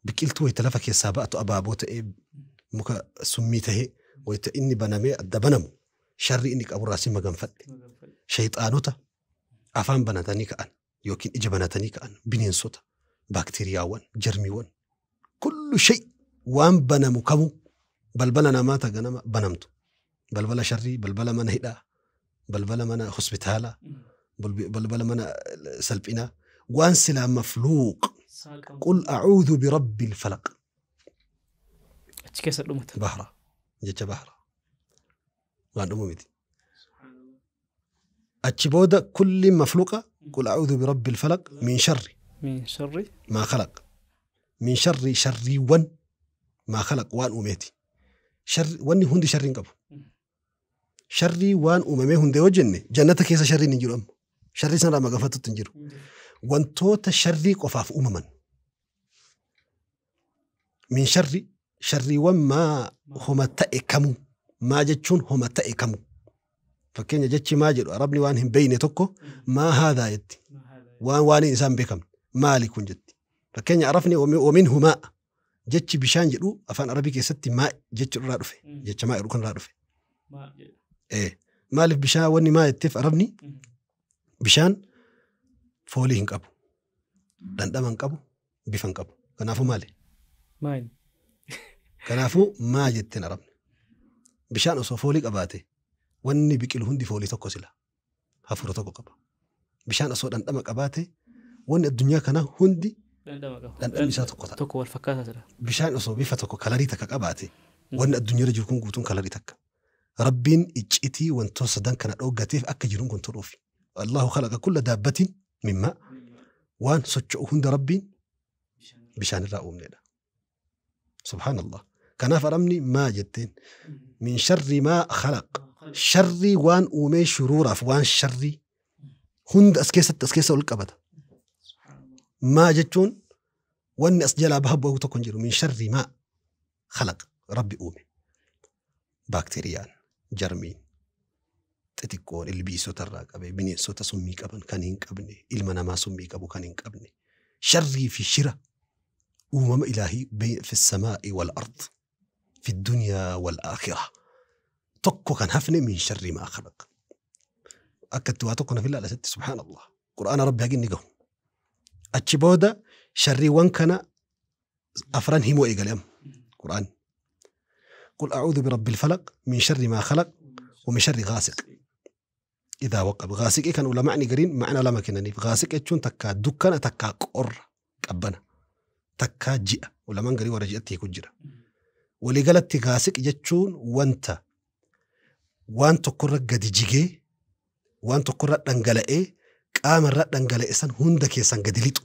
Biqiltuu wayita lafa keessaa ba'atu abaaboo ta'ee muka summii ta'ee wayita inni banamee adda banamu sharri inni qaburraa si maganfadhe. Shayxaanota afaan banatanii ka'an yookiin ija banatanii ka'an bineensota baakteeriyaawwan jarmiiwwan kullu shay waan banamu kamuu balbala namaa ta ganama banamtu balbala sharrii balbala mana hidhaa balbala mana hospitaalaa balbala mana salphinaa waan silaa mafluuq. Qul a'uudhu birabbil falaq. Achi keessa dhumata. Bahra jecha bahra waan dhumu miti. Achi booda kulli mafluuqa qul a'uudhu birabbil falaq min sharri. Min sharri. Maa khalaq. Min sharri sharriiwwan maa khalaq waan uumeeti. Wanni hundi sharrii hin qabu. Sharrii waan uumamee hundee yoo jenne jannata keessa sharriin hin jiru amma. Sharrii sanarraa maganfatutti hin jiru. Wantoota sharrii qofaaf uumaman. Min sharri sharriiwwan maa homa ta'e kamuu maa jechuun homa ta'e kamuu. Fakkeenya jechi maa jedhu arabni waan hin beeyne tokko maa haadhaa jetti. Waan waaniin isaan beekamne maali kun jetti. Fakkeenya arabni wamin humaa jechi bishaan jedhu afaan arabii keessatti maa jechi irraa dhufe jecha maa jedhu kan irraa dhufe. Maaliif bishaan wanni maa jetteef arabni bishaan foolii hin qabu, dhandhama hin qabu, bifa hin qabu. Kanaafuu maali? Maali? Kanaafuu maa jetteen arabni. Bishaan osoo foolii qabaate wanni biqilu hundi foolii tokko sila. Hafuura tokko qaba. Bishaan osoo dhandhama qabaate wanni addunyaa kanaa hundi dhandhamni isaa tokko ta'a. Tokko wal fakkaataa jira. Bishaan osoo bifa tokko kalarii takka qabaate wanni addunyaarra jiru kun guutuun kalarii takka. Rabbiin iccitii wantoota sadan kana dhooggateef akka jiruun kun toluufi. Allahu khalaqa kulla daabbatin mimmaa waan socho'u hunda rabbiin bishaan irraa uumnedha. Subhaanallah. Kanaaf arabni maa jetteen min sharri maa khalaq. Sharrii waan uumee shuruuraaf waan sharrii hunda as keessatti as keessa ol qabata. Maa jechuun wanni as jalaa baha bu'u tokko hin jiru. Min sharri maa khalaq rabbi uume. Baakteeriyaan, jarmiin, xixiqqoon ilbiisota irraa qabee bineensota summii qaban kan hin qabne, ilma namaa summii qabu kan hin qabne, sharrii fi shira uumama ilaahii fi samaa'i wal ard fi dunyaa wal aakhira tokko kan hafne min sharri maa khalaq. Akka itti waa tokko naf ilaala sitti subhaanallah. Qur'aana rabbi hagi inni gahu. Achi booda sharriiwwan kana afran himuu eegale amma Qur'aan. قل أعوذ برب الفلق من شر ما خلق ومن شر غاسق إذا وقب. غاسق كان علماء قرين معنى لما كنني غاسق jechuun takka dukkana takka qorra qabbana takka ji'a ulamaan garii warra ji'atti hiiku jira. Waliigalatti gaasiq jechuun wanta waan tokkorra gadi jigee waan tokkorra dhangala'ee qaamarra dhangala'e san hunda keessan gadi lixu.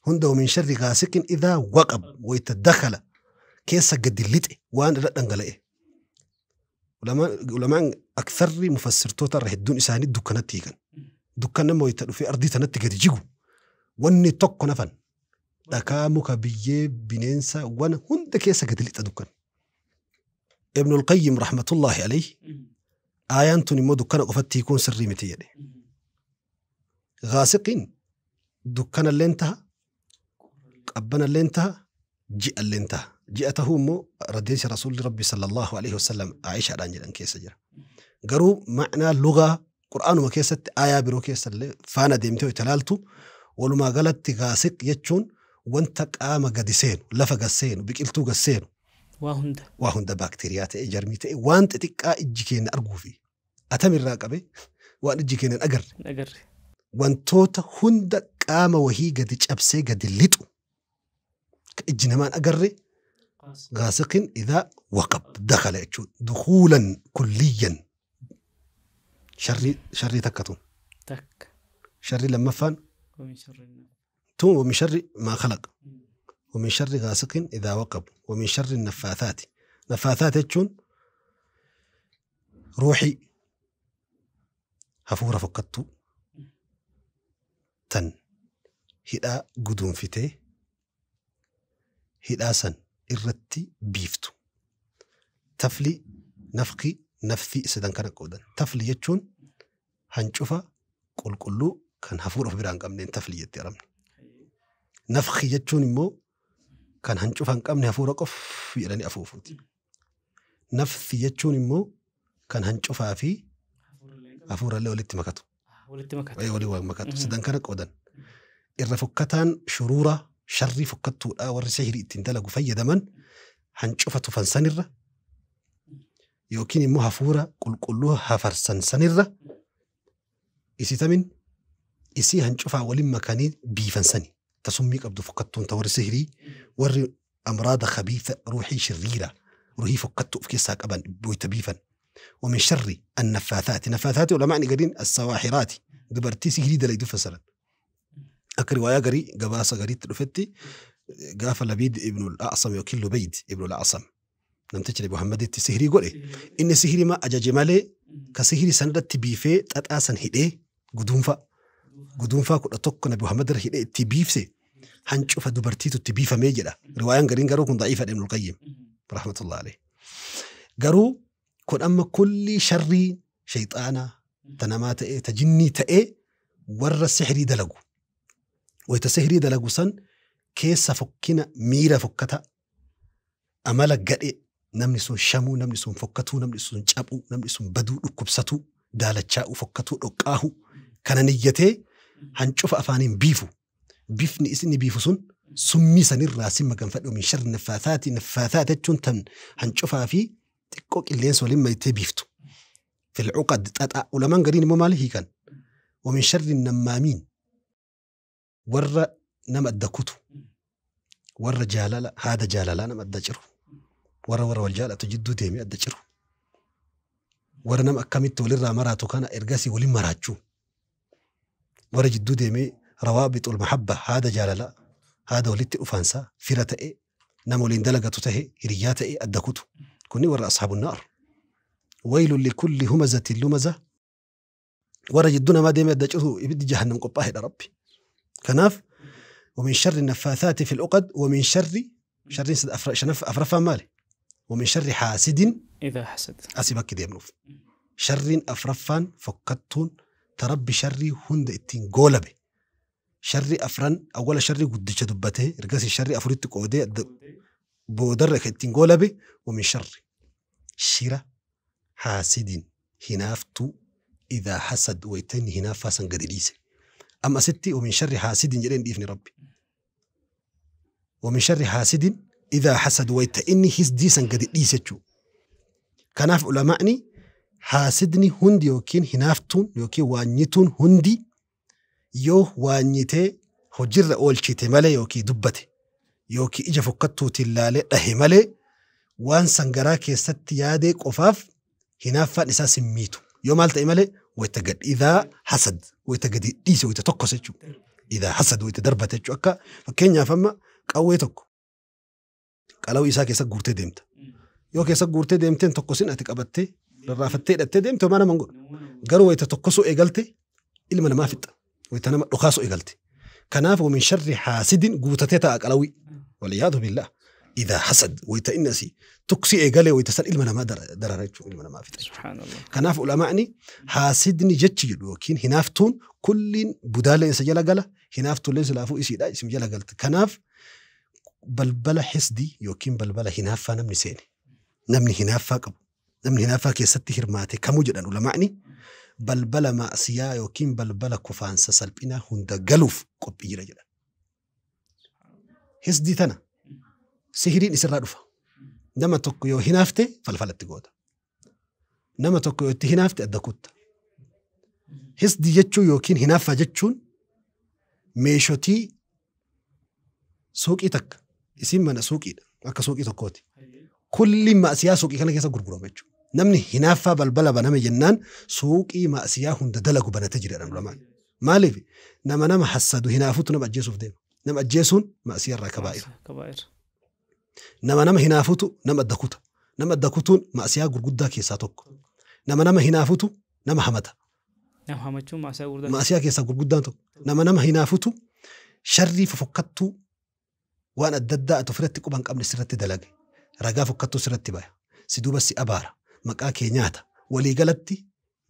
Hunda ومن شر غاسق إذا وقب ويتدخل keessa gadi lixe waan irra dhangala'e. Ulamaan aktharri mufassirtoota irra hedduun isaanii dukkanatti hiikan. Dukkan nama wayita dhufee ardii tanatti gadi jigu wanni tokko nafan dhakaa muka biyyee bineensa waan hunda keessa gadi lixa dukkan. Ibnul Qayyim rahmatullahi alayhi aayaan tun immoo dukkana qofatti hiikuun sirrii miti jedhe. Gaasiqiin dukkanalleen taha, qabbanalleen taha, ji'alleen taha. Ji'a tahuu immoo raddeessi rasuulli rabbi sallallahu alaihi wasallam Aishaadhaan jedhan keessa jira. Garuu ma'naa lugaa qur'aanuma keessatti aayaa biroo keessallee faana deemtee itti ilaaltu walumaa galatti gaasiq jechuun wanta qaama gadi seenu, lafa gad seenu, biqiltuu gad seenu. Waa hunda. Waa hunda baakteeriyaa ta'e, jarmii ta'e, waan xixiqqaa ijji keenya arguu fi atamirraa qabe waan ijji keenya hin agarre. Agarre. Wantoota hunda qaama wahii gadi cabsee gadi lixu ijji namaan agarre غاسق إذا وقب دخل دخولا كليا. شري شري تكتون تك شري لما فان ومن شر تو ومن شر ما خلق ومن شر غاسق إذا وقب ومن شر النفاثات. نفاثات jechuun ruuxii hafuura fokkattuu tan hidhaa guduunfitee hidhaa san irratti biiftu. Tafli, nafqi, nafthi sadan kana qoodan. Tafli jechuun hancufa qulqulluu kan hafuura of biraa hin qabneen tafli jetti arabni. Nafqi jechuun immoo kan hancufa hin qabne hafuura qof jedhanii afuufuuti. Nafthi jechuun immoo kan hancufaa fi hafuurallee walitti makatu. Walitti makatu. Walii makatu. Sadan kana qoodan. Irra fokkataan shuruura sharrii fokkattuudha warri sihirii ittiin dalagu fayyadaman hancufa tufan sanirra yookiin immoo hafuura qulqulluu hafarsan sanirra isitamin isii hancufaa waliin makanii biifan sani tasummii qabdu fokkattuun ta warri sihirii warri amraada khabiitha ruuxii shirriira ruuxii fokkattuu of keessaa qaban wayita biifan. ومن شر النفاثات. نفاثات علماء قالين السواحرات dubartii sihirii dalaydu fasaran. Akka riwaayaa garii gabaasa gariitti dhufetti gaafa Labiid ibn al-A'sam yookiin Lubayd ibn al-A'sam namtichi Nabi Muhammaditti sihirii godhe inni sihirii ma ajaje malee ka sihirii sanarratti biifee xaxaa san hidhee guduunfaa 11 Nabi Muhammad irra hidhee itti biifse hancufa dubartiitu itti biifamee jedha. Riwaayaan gariin garuu kun da'iifa Ibn al-Qayyim rahmatullahi alayhi. Garuu kun amma kulli sharrii shayxaanaa ta namaa ta'ee ta jinnii ta'ee warra sihirii dalagu. Wayita sihirii dalagu san keessa fokkina miira fokkata amala gadhee namni sun shamuu, namni sun fokkatuu, namni sun cabuu, namni sun baduu, dhukkubsatuu, daalachaa'uu, fokkatuu, dhoqqaahuu kana niyyatee hancufa afaaniin biifu. Bifni isinni biifu sun summii sanirraa si maganfadhu min sharri naffaathaati. Naffaathaat jechuun tan hancufaa fi xiqqoo qilleensa waliin maytee biiftu. Fil cuqad xaxaa ulamaan gariin immoo maali hiikan? Wa min sharri nammaamiin warra nama adda kutu, warra jaalala haada jaalalaa nama adda ciru, warra warra wal jaalatu jidduu deemee adda ciru, warra nama akkamitti walirraa maraatu kana ergasii waliin maraachuu, warra jidduu deemee rawaabixul mahabba haada jaalalaa haada walitti dhufaansaa fira ta'e nama waliin dalagatu ta'e hiriyyaa ta'e adda kutu. Kunni warra ashaabun naar. Waylun likulli humazatin lumaza warra jidduu namaa deemee adda ciru ibiddi jahannam qophaa'edha rabbi. Kanaaf ومن شر النفاثات في العقد ومن شر شر أفرفا مالي Wamin sharri haasidin Idaa hasad. Asii bakki deemnuuf. Sharriin afraffaan fokkattuun tarabbi sharrii hunda ittiin goolabe. Sharri afran awwala sharrii guddicha dubbatee ergasii sharrii afuritti qoodee boodarra kan ittiin goolabe wamin sharri shira haasidin hinaaftuu idaa hasad wayita inni hinaaffaa san gadi dhiise. Amma asitti wamin sharri haasidin jedhee hin dhiifne rabbi. Wamin sharri haasidin idaa hasad wayita inni hisdii san gadi dhiise jechuudha. Kanaaf ulamaa'ni haasidni hundi yookiin hinaaftuun yookiin waanyituun hundi yoo waanyitee hojiirra oolchite malee yookiin dubbate yookiin ija fokkattuutiin laalee dhahe malee waan san garaa keessatti yaadee qofaaf hinaaffaan isaa simmiitu. Yoo maal ta'e malee wayita gad idaa hasad wayita gadi dhiise wayita tokkos jechuudha. Idaa hasad wayita darbate jechuudha. Akka fakkeenyaaf amma qawwee tokko qalawii isaa keessa guurtee deemta. Yoo keessa guurtee deemteen tokkosin ati qabattee rarraafattee hidhattee deemte homaa nama hin godhu. Garuu wayita tokkosuu eegalte ilma namaa fixa. Wayita nama dhukaasuu eegalte. Kanaaf wamin sharri haasidin guutatee ta'a qalawii. Waliyyaadu billah. Idaa hasad wayita inni asii tuksii eegalee wayita san ilma namaa darara jechuudha ilma namaa fixa. Subhaanallah. Kanaaf ulamaa'ni haasidni jechi jedhu yookiin hinaaftuun kulliin budaalee isa jala gala hinaaftuullee silaafuu isiidha isim jala galti. Kanaaf balbala hisdii yookiin balbala hinaaffaa namni seene namni hinaaffaa qabu namni hinaaffaa keessatti hirmaate kamuu jedhan ulamaa'ni balbala maasiyaa yookiin balbala kufaansa salphinaa hunda galuuf qophii jira jedhan. Hisdii tana sihiriin isirraa dhufa. Nama tokko yoo hinaafte falfalatti goota. Nama tokko yoo itti hinaafte adda kutta. Hisdii jechuun yookiin hinaaffaa jechuun meeshotii suuqii takka isin mana suuqiidha akka suuqii tokkooti. Kulli maasiyaa suuqii kana keessa gurgurama jechuudha. Namni hinaaffaa balbala baname jennaan suuqii maasiyaa hunda dalagu banatee jira jedhan ulamaan. Maaliif nama nama hassadu hinaafutu nama ajjeesuuf deema. Nama ajjeesuun maasiyaa irraa kabaa'ira. Kabaa'ira. Nama nama hinaafutu nama adda kuta. Nama adda kutuun maasiyaa gurguddaa keessaa tokko. Nama nama hinaafutu nama hamata. Nama hamachuun maasiyaa gurguddaa. Maasiyaa keessaa gurguddaan tokko. Nama nama hinaafutu sharrii fofokkattuu waan adda addaa ati ofirratti quba hin qabne sirratti dalage. Ragaa fokkattuu sirratti baya. Si duuba si abaara. Maqaa kee nyaata. Waliigalatti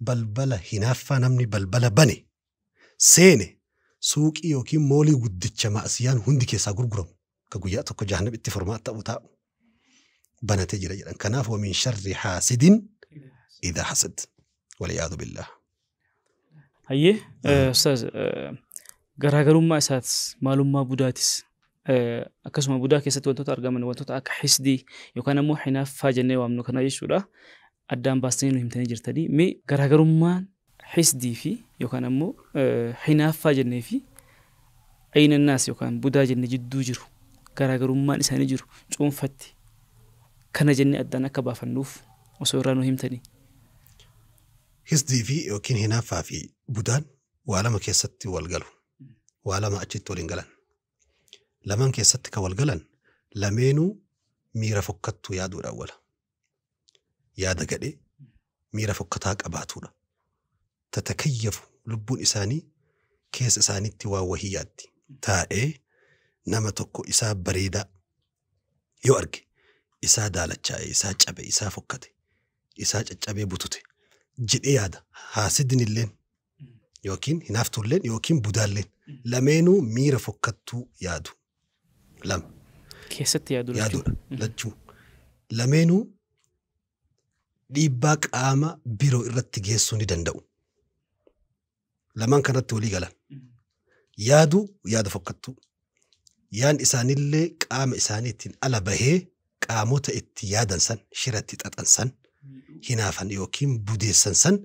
balbala hinaaffaa namni balbala bane seene suuqii yookiin moolii guddicha maasiyaan hundi keessaa gurguramu. Ka guyyaa tokko jahannam itti furmaata ta'u taa'u banatee jira jedhan. Kanaaf wamin sharri haasidin idaa hasad. Waliyaadu billah. Hayyee ustaaz garaagarummaa isaatis maalummaa budaatis akkasuma budaa keessatti wantoota argaman wantoota akka hisdii yookaan ammoo hinaaffaa jennee waamnu kana jechuudha. Addaan baastanii nu himtanii jirtanii. Mee garaagarummaan hisdii fi yookaan ammoo hinaaffaa jennee fi aynannaas yookaan budaa jennee jidduu jiru garaagarummaan isaanii jiru cuunfatti kana jennee addaan akka baafannuuf osoo irraa nu himtanii. Hisdii fi yookiin hinaaffaa fi budaan waa lama keessatti wal galu. Waa lama achitti waliin galan. Lamaan keessatti kan wal galan lameenuu miira fokkattuu yaaduudha awwala. Yaada gadhee miira fokkataa qabaatuudha. Tatakayyafu lubbuun isaanii keessa isaaniitti waa wahii yaaddi. Taa'ee nama tokko isaa bareedaa yoo arge isaa daalachaa'e, isaa cabe, isaa fokkate, isaa caccabee butute jedhee yaada. Haasidni illeen yookiin hinaaftuulleen yookiin budaalleen lameenuu miira fokkattuu yaadu. Lama. Keessatti yaaduu yaaduudha lachuu. Lameenuu dhiibbaa qaama biroo irratti geessuu ni danda'u. Lamaan kanatti walii galan. Yaaduu yaada fokkattuu. Yaan isaanillee qaama isaaniitiin ala bahee qaamota itti yaadan san shiratti xaxan san hinaafan yookiin budeessan san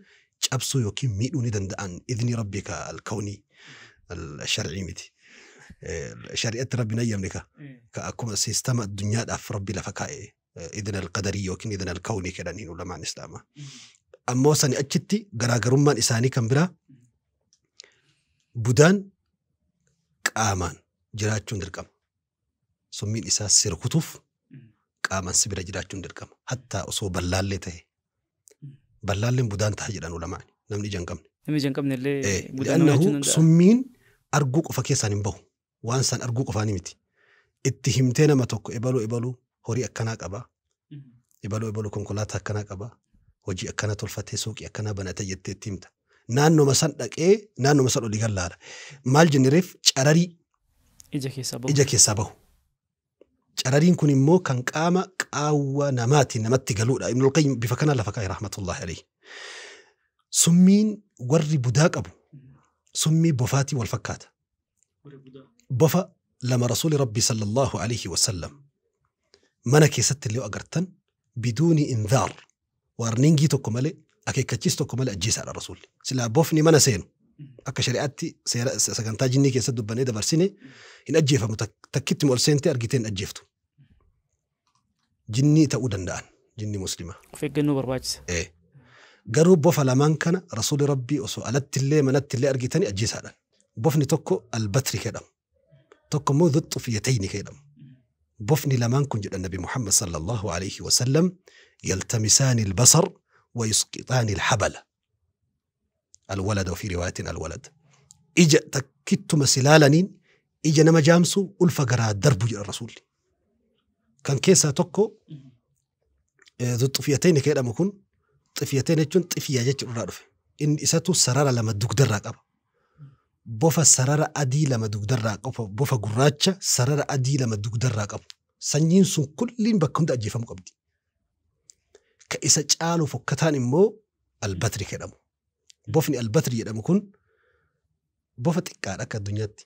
cabsuu yookiin miidhuu ni danda'an idni rabbi ka alkawnii sharcii miti. Shari'atti rabbi hin ayyamne ka akkuma siistama addunyaadhaaf rabbi lafa kaa'e idin alqadarii yookiin idin alkawnii jedhaniin ulamaan islaamaa. Ammoo sani achitti garaagarummaan isaanii kan biraa budaan qaamaan jiraachuun dirqama. Summiin isaa si rukutuuf qaamaan si bira jiraachuun dirqama. Hattaa osoo ballaallee ta'e. Ballaalleen budaan ta'a jedhan ulamaan namni ija hin qabne. Namni ija hin qabne illee budaan jiraachuu danda'a. Summiin arguu qofa keessaan hin bahu. Waan san arguu qofaani miti. Itti himtee nama tokko ebaluu ebaluu horii akkanaa qabaa. Ebaluu ebaluu konkolaataa akkanaa qaba. Hojii akkana tolfatee suuqii akkanaa banatee jettee itti himta. Naannoma san dhaqee naannoma san olii gallaala. Maal jennereef cararii Ija keessaa bahu. Ija keessaa bahu. Carariin kun immoo kan qaama qaawwa namaatiin namatti galuudha. Ibnul Qayyim bifa kanaan lafa kaa'e rahmatullahi alayhi. Summiin warri budaa qabu summii bofaatii wal fakkaata. Bofa lama rasuuli rabbi sallallahu alayhi wasallam mana keessatti illee agartan biduuni inzaar warningii tokko malee akeekkachiis tokko malee ajjeesaadha rasuulli. Silaa bofni mana seenu akka shari'aatti seera sagantaa jinnii keessatti dubbannee dabarsine hin ajjeefamu takkitti ol seentee argitee hin ajjeeftu. Jinnii ta'uu danda'an jinni muslimaa. Of eeggannoo barbaachisa. Garuu bofa lamaan kana rasuulli rabbii osoo alatti illee manatti illee argitanii ajjeesaadhaan. Bofni tokko albatri jedhamu. Tokko immoo dhuxxufiyatayni jedhamu. Bofni lamaan kun jedhan Nabi Muhammad sallallahu alayhi wa sallam yaltamisaani albasar wa yusqixaani alhabala. Alwalada fi riwaayatin alwalad. Ija takkittuma silaalaniin ija nama jaamsu ulfa garaa darbu jedhan rasuulli. Kan keessaa tokko dhuxxufiyatayni jedhamu kun xifiyatayni jechuun xifiyaa jechuun irraa dhufe. Inni isatu sarara lama dugdarraa qaba. Bofa sarara adii lama dugdarraa qabu, bofa gurraacha sarara adii lama dugdarraa qabu. Sanyiin sun kulliin bakka hunda ajjeefamuu qabdi. Ka isa caalu fokkataan immoo albatri jedhamu. Bofni albatri jedhamu kun bofa xiqqaadha akka addunyaatti.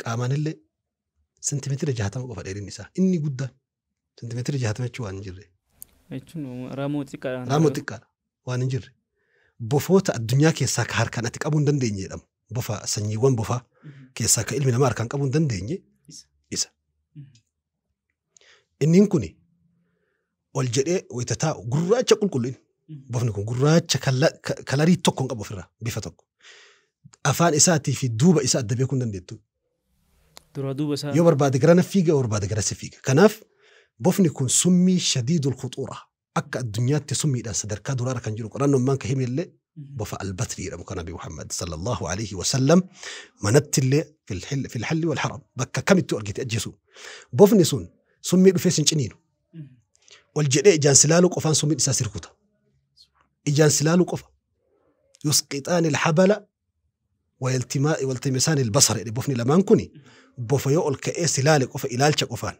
Qaamaan illee sentimeetira 60 qofa dheerinni isaa. Inni guddaan sentimeetira 60 jechuun waan hin jirre. Jechuun raamoo xiqqaadha. Raamoo xiqqaadha waan hin jirre. Bofoota addunyaa keessaa ka harkaan ati qabuu hin dandeenye jedhamu. Bofa sanyiiwwan bofaa keessaa ka ilmi namaa harkaan qabuu hin dandeenye isa. Inni kuni ol jedhee wayita taa'u gurraacha qulqulluun. Bofni kun gurraacha kalarii tokko hin qabu ofirraa bifa tokko. Afaan isaatii fi duuba isaa adda beekuu hin dandeettu. Duraa duuba isaa. Yoo barbaade gara na fiiga yoo barbaade gara si fiiga. Kanaaf bofni kun summii shadiidul khuxuura akka addunyaatti summiidhaan sadarkaa duraarra kan jiru qorannoon maan ka hime illee bofa albatri jedhamu kan Nabi Muhammad sallallahu alayhi wa sallam manatti illee fil halli wal haram bakka kamittuu argite ajjeesu. Bofni sun summii dhufee sin ciniinu. Ol jedhee ijaan silaaluu qofaan summiin isaa sirkuta. Ijaan silaaluu qofa. Yusqixaani alhabala waltimisaani albasar jedhe bofni lamaan kuni bofa yoo ol ka'ee silaale qofa ilaalcha qofaan.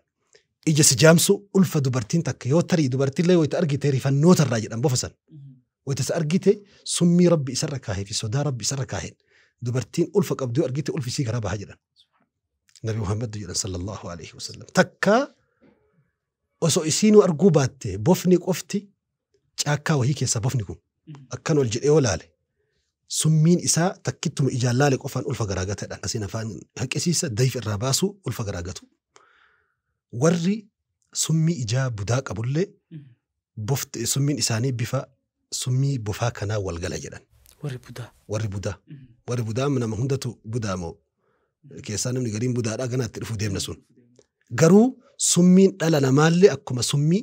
Ija si jaamsu ulfa dubartiin takka yoo tarii dubartiin wayita argite rifannoota irraa jedhan bofa san. Wayita isa argite summii rabbi isarra kaahee fi sodaa rabbi isarra kaaheen dubartiin ulfa qabdu yoo argite ulfi isii garaa baha jedhan. Nabi Muhammad jedhan sallallahu alayhi wa sallam. Takka osoo isiinuu arguu baatte bofni qofti caakkaa wahii keessaa bofni kun akkan ol jedhee yoo laale summiin isaa takkittuma ijaan laale qofaan ulfa garaa gatadhaan. Asiin afaan haqisiisa dayif irraa baasu ulfa garaa gatu. Warri summii ijaa budaa qabullee bofti summiin isaanii bifa summii bofaa kanaa wal gala jedhan. Warri budaa. Warri budaa. Warri budaa nama hundatu budaa moo keessaa namni gariin budaadhaa ganaatti dhufuu deemna sun. Garuu summiin dhala namaallee akkuma summii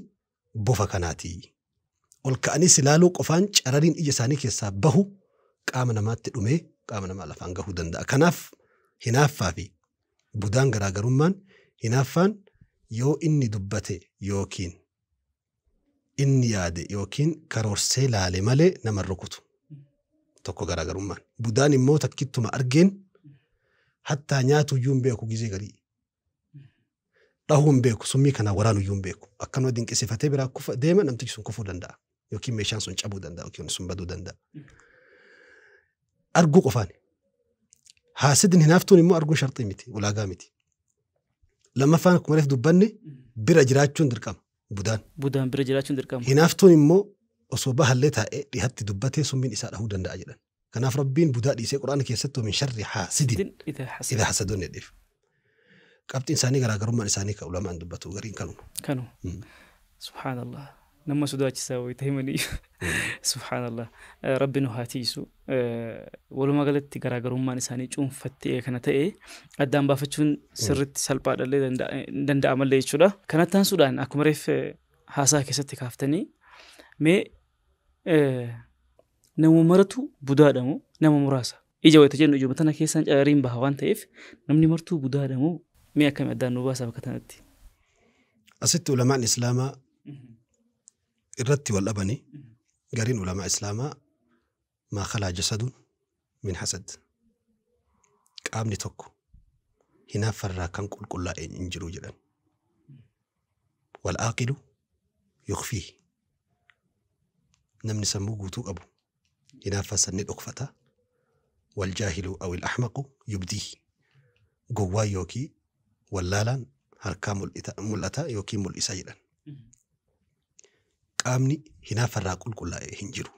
bofa kanaati. Ol ka'anii silaaluu qofaan carariin ija isaanii keessaa bahu qaama namaatti dhumee qaama namaa lafaan gahuu danda'a. Kanaaf hinaaffaa fi budaan garaagarummaan hinaaffaan yoo inni dubbate yookiin inni yaade yookiin karoorsee laale malee nama rukutu. Tokko garaagarummaan. Budaan immoo takkittuma argeen hattaa nyaatu iyyuu hin beeku gizee garii. Dhahuu hin beeku summii kana waraanu iyyuu hin beeku. Akkanuma dinqisiifatee biraa kufa deema namtichi sun kufuu danda'a. Yookiin meeshaan sun cabuu danda'a yookiin sun baduu danda'a. Arguu qofaani. Haasidni hinaaftuun immoo arguun sharxii miti ulaagaa miti. Lammaffaan akkuma reef dubbanne bira jiraachuun dirqama budaan. Budaan bira jiraachuun dirqama. Hinaaftuun immoo osoo bahallee taa'ee dhihatti dubbatee summiin isaa dhahuu danda'a jedhan. Kanaaf rabbiin budaa dhiisee quraana keessatti min sharri haasidin idha hasadoon jedheef. Qabxiin isaanii garaagarummaan isaanii kan ulamaan dubbatu gariin kanuma. Kanuma. Subhaanallah. Nama sodaachisaa wayita himanii. Subhaanallah. Rabbi nu haa tiisu. Walumaa galatti garaagarummaan isaanii cuunfattee kana ta'e addaan baafachuun sirriitti salphaadhallee danda'amallee jechuudha. Kanatti aansuudhaan akkuma reef haasaa keessatti kaaftanii mee nama maratu budaadha moo nama muraasa? Ija wayita jennu ijuma tana keessaan carariin baha waan ta'eef namni martuu budaadha moo mee akkami addaan nu baasaa bakka tanatti? Asitti ulamaan islaamaa Irratti wal dhabanii gariin ulamaa islaamaa maa khalaa jasadun min hasad. Qaamni tokko hinaaffarraa kan qulqullaa'e hin jiru jedhan. Wal aaqilu yukhfiihi. Namni sammuu guutuu qabu hinaaffaa san ni dhokfata. Wal jaahilu aw il ahmaqu yubdiihi. Gowwaan yookiin wallaalaan harkaa mul'ata yookiin mul'isa jedhan. Qaamni hinaaffarraa qulqullaa'e hin jiru.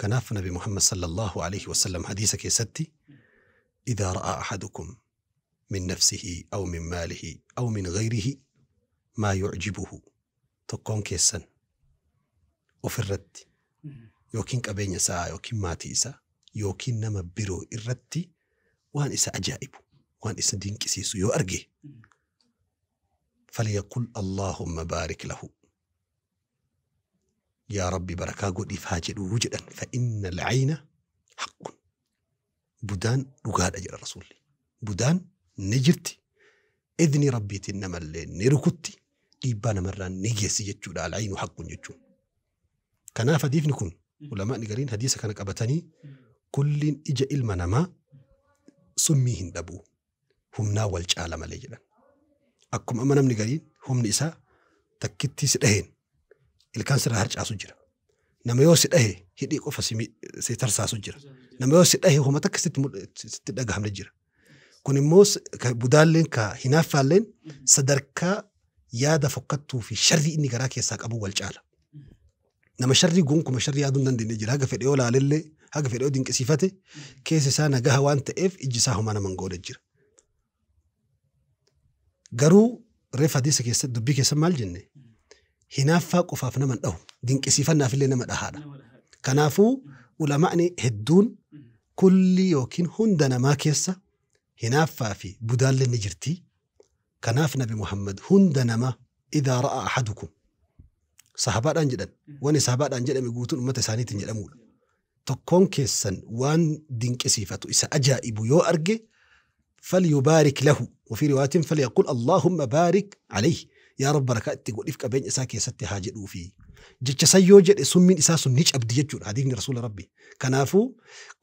Kanaaf Nabi Muhammad sallallahu alaihi wasallam hadiisa keessatti إذا رأى أحدكم من نفسه أو من ماله أو من غيره ما يعجبه tokkoon keessan ofirratti yookiin qabeenya isaa yookiin maatii isaa yookiin nama biroo irratti waan isa ajaa'ibu waan isa dinqisiisu yoo arge فليقل اللهم بارك له يا ربي بركة godhiif haa jedhuu jedhan فإن العين حق. Budaan dhugaadha jedha rasuulli. Budaan ni jirti. Idni rabbiitiin namallee ni rukutti. Dhiibbaa namarraa ni geessi jechuudha. Al'aynu haqqun jechuun. Kanaaf hadiifni kun ulamaa'ni gariin hadiisa kana qabatanii kulliin ija ilma namaa summii hin dhabu. Humnaa wal caala malee jedhan. Akkuma amma namni gariin humni isaa takkittii si dhaheen ilkaan sirraa harcaasu jira. Nama yoo si dhahe hidhii qofa si tarsaasu jira. Nama yoo si dhahe homa takka sitti dhagahamne jira. Kun immoo budaalleen ka hinaaffaalleen sadarkaa yaada fokkattuu fi sharrii inni garaa keessaa qabu wal caala. Nama sharrii gonkuma sharrii yaaduu hin dandeenye jira. Haga fedhe yoo laalellee haga fedhe yoo dinqisiifate keessa isaa nagaha waan ta'eef ijji isaa homaa nama hin goone jira. Garuu reef hadiisa keessatti dubbii keessa maal jenne? Hinaaffaa qofaaf nama hin dhahu. Dinqisiifannaaf illee nama dhahaadha. Kanaafuu ulamaa'ni hedduun kulli yookiin hunda namaa keessa hinaaffaa fi budaallee ni jirti. Kanaaf Nabi Muhammad hunda namaa idhaa ra'a ahadukum sahabaadhaan jedhan wani sahabaadhaan jedhame guutuun ummata isaaniitiin jedhamudha. Tokkoon keessan waan dinqisiifatu isa ajaa'ibu yoo arge فليبارك له وفي رواية فليقل اللهم بارك عليه يا رب بركة itti godhiif qabeenya isaa keessatti haa jedhuu fi jecha san yoo jedhe summiin isaa sun ni cabdi jechuudha hadiifni rasuula rabbi. Kanaafuu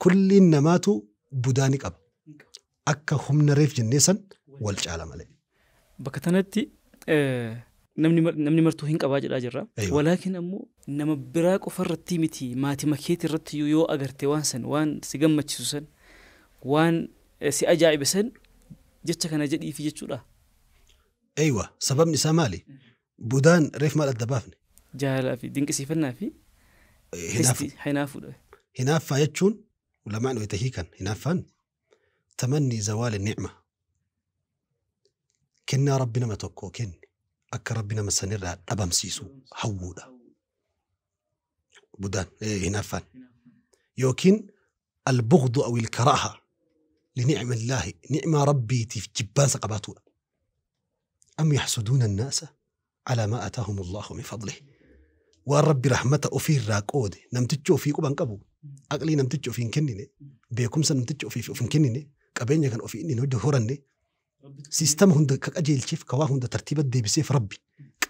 kulliin namaatu budaa ni qaba. Akka humna reef jennee san wal caala malee. Bakka tanatti namni martuu hin qabaa jedhaa jirra. Walaakin ammoo nama biraa qofa irratti miti maatii makeetii irratti yoo agarte waan san waan si gammachiisu san waan si ajaa'ibe san jecha kana jedhiifi jechuudha. Eeywa sababni isaa maali? Budaan reef maal adda baafne? Jaalalaa fi dinqisiifannaa fi hinaafuudha. Hinaaffaa jechuun ulamaan wayita hiikan hinaaffaan tamanni zawaali nicma. Kennaa rabbi nama tokkoo kenne akka rabbi nama sanirraa dhabamsiisu hawwuudha. Budaan hinaaffaan. Yookiin albughdu aw ilkaraaha لنعم الله نعمة ربي جبان سقباتونا. أم يحسدون الناس على ما آتاهم الله من فضله. والرب رحمته أفير راقود نمتجو في قبان قبو أقلي نمتجو في كنني بيكم سنمتجو في كنني قبين كان أفي إني نوجه هورني سيستم هند كأجيل شيف كواه هند ترتيب دي بسيف ربي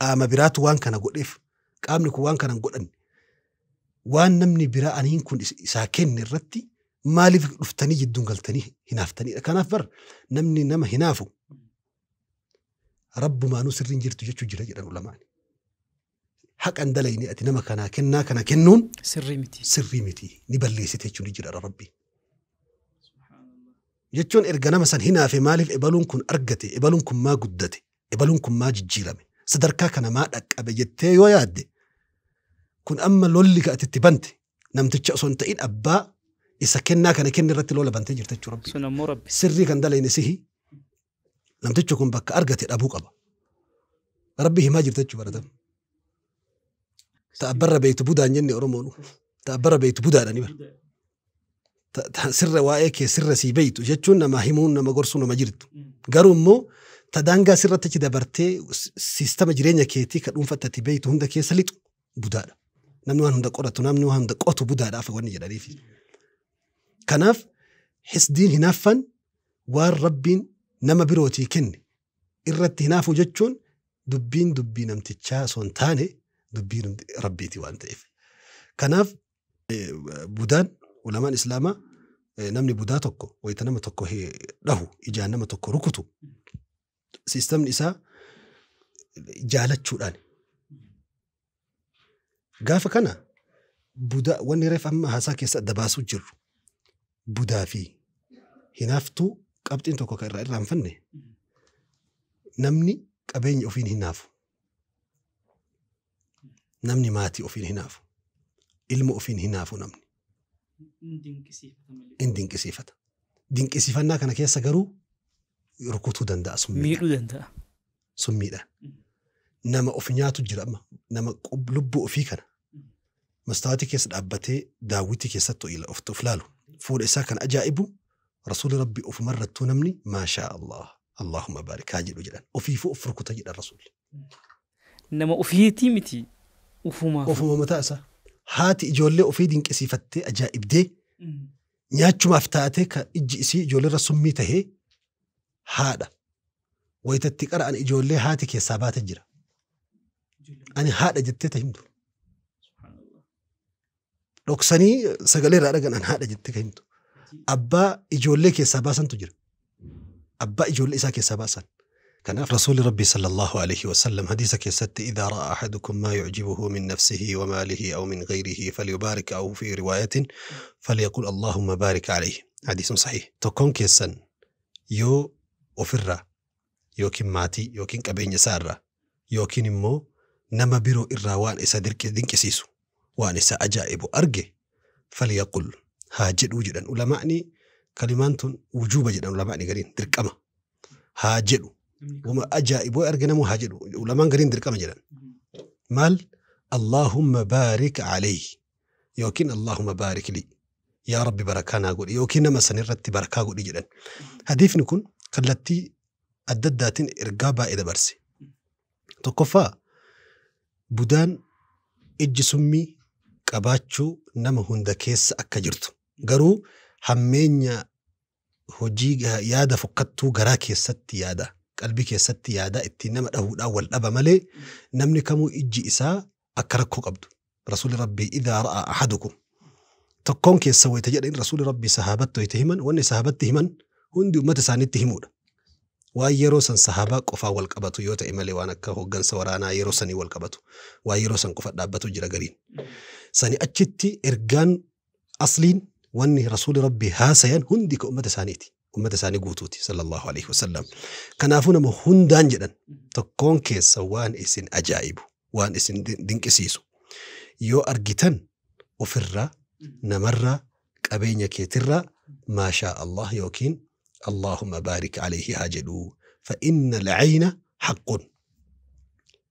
قام برات وان كان أقول إف قام نكو وان كان أقول أني وان نمني برا أنين كن ساكن الرتي maaliif dhuftanii jidduun galtanii hinaaftanii kanaaf bar namni nama hinaafu rabbumaanuu sirriin jirtu jechuu jira jedhan ulamaani. Haqan dalayni ati nama kanaa kennaa kana kennuun sirrii miti. Sirrii miti ni balleessite jechuun ni jira rabbi. Jechuun erga nama san hinaafe maaliif ebaluun kun argate ebaluun kun maa guddate ebaluun kun maa jijjiirame sadarkaa kana maa dhaqqabe jettee yoo yaadde kun amma lolli ka ati itti bante namticha osoo hin ta'in abbaa isa kennaa kana kenne irratti lola bantee jirta jechuudha rabbi. Sun ammoo rabbi. Sirrii kan dalayne sihi namtichi kun bakka argate dhabuu qaba. Rabbi himaa jirta jechuudha baratam. Ta'abbarra beeytu budaan jenne Oromoonu. Ta'abbarra beeytu budaadha ni bara. Sirra waa'ee kee sirra sii beeytu jechuun nama himuun nama gorsuu nama jirtu. Garuu immoo ta daangaa sirratti achi dabartee siistama jireenya keetii ka dhuunfaatti ati beeytu hunda keessa lixu budaadha. Namni waan hunda qoratu namni waan hunda qotu budaadhaaf wanni jedhaniifi. Kanaaf hisdiin hinaaffan waan rabbiin nama birootii kenne irratti hinaafuu jechuun dubbiin dubbii namtichaa osoo hin taane Dubbiin rabbiiti waan ta'eef. Kanaaf budaan ulamaan islaamaa namni budaa tokko wayita nama tokko dhahu ijaan nama tokko rukutu siistamni isaa jaalachuudhaan. Gaafa kana budaa wanni reef amma haasaa keessa adda baasuu jirru budaa fi hinaaftuu qabxiin tokko kan irraa irraanfanne namni qabeenya ofiin hinaafu. Namni maatii ofiin hinaafu. Ilma ofiin hinaafu namni. In dinqisiifata. Dinqisiifannaa kana keessa garuu rukutuu danda'a summiidhaan. Miidhuu danda'a. Summiidhaan. Nama of nyaatu jira amma. Nama lubbuu ofii kana. Mastaawatii keessa dhaabbatee daawwitii keessatti of laalu. Fuula isaa kan ajaa'ibu rasuulli rabbi ofumarrattuu namni maashaa Allah. Allahumma baarik haa jedhu jedhan. Ofiifuu of rukuta jedhan rasuulli. Nama ofiitii miti ufumaaf. Ofuma mataa isaa. Haati ijoollee ofii dinqisiifattee ajaa'ibdee nyaachumaaf taatee kan ijji isii ijoolleerra summii tahee haadha. Wayitatti qara'an ijoollee haati keessaa baate jira. Ani haadha jettee ta himtu. Dhoksanii sagalee irraa dhagan an haadha jettee ka himtu. Abbaa ijoollee keessaa baasantu jira. Abbaa ijoollee isaa keessaa baasan. Kanaaf rasuulli rabbii sallallahu alaihi wasallam hadiisa keessatti idhaa ra'a ahadukum maa yu'jibuhu min nafsihi wa maalihi aw min ghayrihi falyubaarik aw fi riwaayatin falyaqul allahumma baarik alayhi. Hadiisun sahiih. Tokkoon keessan yoo ofirraa yookiin maatii yookiin qabeenya isaarraa yookiin immoo nama biroo irraa waan isa dinqisiisu waan isa ajaa'ibu arge falyaqul haa jedhuu jedhan ulamaa'ni kalimaan tun wujuuba jedhan ulamaa'ni gariin dirqama haa jedhu. Wama ajaa'iboo arge namuu haa jedhu ulamaan gariin dirqama jedhan. Maal Allahumma baarik alayhi yookiin Allahumma baarik li yaa rabbi barakaa naa godhi yookiin nama sanirratti barakaa godhi jedhan. Hadiifni kun kallattii adda addaatiin ergaa baay'ee dabarse. Tokkoffaa budaan ijji summii qabaachuu nama hunda keessa akka jirtu garuu hammeenya hojii yaada fokkattuu garaa keessatti yaada qalbii keessatti yaada ittiin nama dhahuudhaan wal dhaba malee namni kamuu ijji isaa akka rakkoo qabdu. Rasuulli rabbii idhaa ra'a ahadukum tokkoon keessa wayita jedhan rasuulli rabbii sahaabatti wayita himan wanni sahaabatti himan hundi uummata isaaniitti himuudha. Waan yeroo san sahaabaa qofaa wal qabatu yoo ta'e malee waan akka hooggansa waraanaa yeroo sanii wal qabatu waan yeroo san qofa dhaabbatu jira gariin. Sani achitti ergaan asliin wanni rasuulli rabbii haasayan hundi ka uummata isaaniiti. Uummata isaanii guutuuti sallallahu alaihi wasallam. Kanaafuu nama hundaan jedhan tokkoon keessa waan isin ajaa'ibu waan isin dinqisiisu yoo argitan ofirraa namarraa qabeenya keetirraa maashaa Allah yookiin Allahumma baarik alayhi haa jedhu fa inna al-ayna haqqun.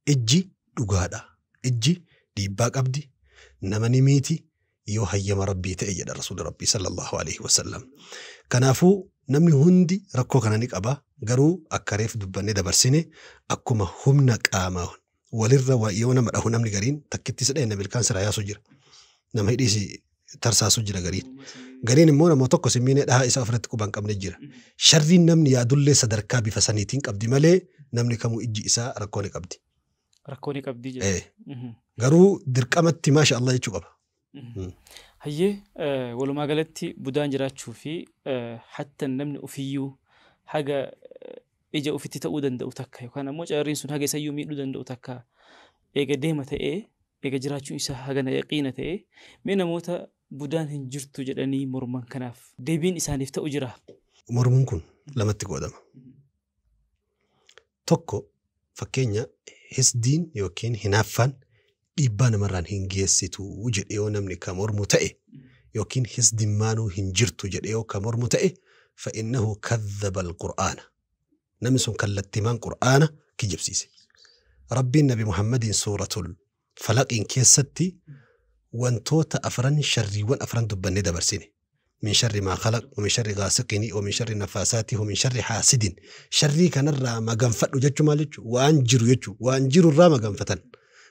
Ijji dhugaadha. Ijji dhiibbaa qabdi nama ni miiti yoo hayyama rabbii ta'e jedha rasuulli rabbii sallallahu alaihi wasallam. Kanaafuu namni hundi rakkoo kana ni qaba garuu akka reef dubbannee dabarsine akkuma humna qaamaa walirra yoo nama dhahu namni gariin takkitti isa dhahee ilkaan siraa yaasu jira. Nama hidhiisi tarsaasu jira gariin. Gariin immoo nama tokko simmiinee dhahaa isaa ofirratti quban qabne jira. Sharriin namni yaadullee sadarkaa bifa saniitiin qabdi malee namni kamuu ijji isaa rakkoo ni qabdi. Rakkoo ni qabdi jedha. Garuu dirqamatti maasha Allah jechuu qaba. Hayyee walumaa galatti budaan jiraachuu fi hatta namni ofiyyuu haga ija ofitti ta'uu danda'u takka yookaan ammoo carriin sun haga isayyuu miidhuu danda'u takka eega deema ta'ee eega jiraachuun isaa hagana yaqiina ta'ee mee namoota budaan hin jirtu jedhanii morman kanaaf deebiin isaaniif ta'u jira. Mormuun kun lamatti qoodama. Tokko fakkeenya hisdiin yookiin hinaaffaan dhiibbaa namarraan hin geessitu jedhee yoo namni ka mormu ta'e yookiin hisdimmaanuu hin jirtu jedhee yoo ka mormu ta'e fa'innahu kadhaba al-Qur'aana. Namni sun kallattimaan Qur'aana kijibsiise. Rabbiin Nabi Muhammadiin suuratul Falaqiin keessatti wantoota afran sharriiwwan afran dubbannee dabarsine. Min sharri maa khalaq, wa min sharri gaasiqin, wa min sharri nafaasaati, wa min sharri haasidin. Sharrii kanarraa maganfadhu jechuu maal jechuu? Waan jiru jechuu. Waan jiru irraa maganfatan.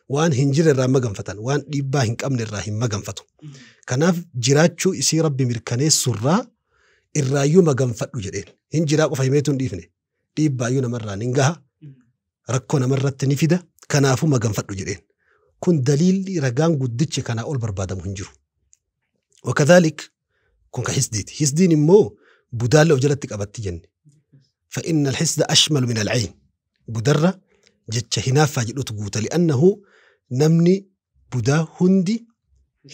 Waan hin jirre irraa maganfatan. Waan dhiibbaa hin qabne irraa hin maganfatu. Kanaaf jiraachuu isii rabbi mirkaneessurraa irraayyuu maganfadhu jedheen. Hin jiraa qofa himeetu hin dhiifne. Dhiibbaayyuu namarraa ni gaha. Rakkoo namarratti ni fida. Kanaafuu maganfadhu jedheen. Kun daliilli ragaan guddichi kanaa ol barbaadamu hin jiru. Wakadhaalik kun ka hisdiiti. Hisdiin immoo budaallee of jalatti qabatti jenne. فإن الحسد أشمل من العين. budarra jecha hinaaffaa jedhutu guuta. Li'annahu namni budaa hundi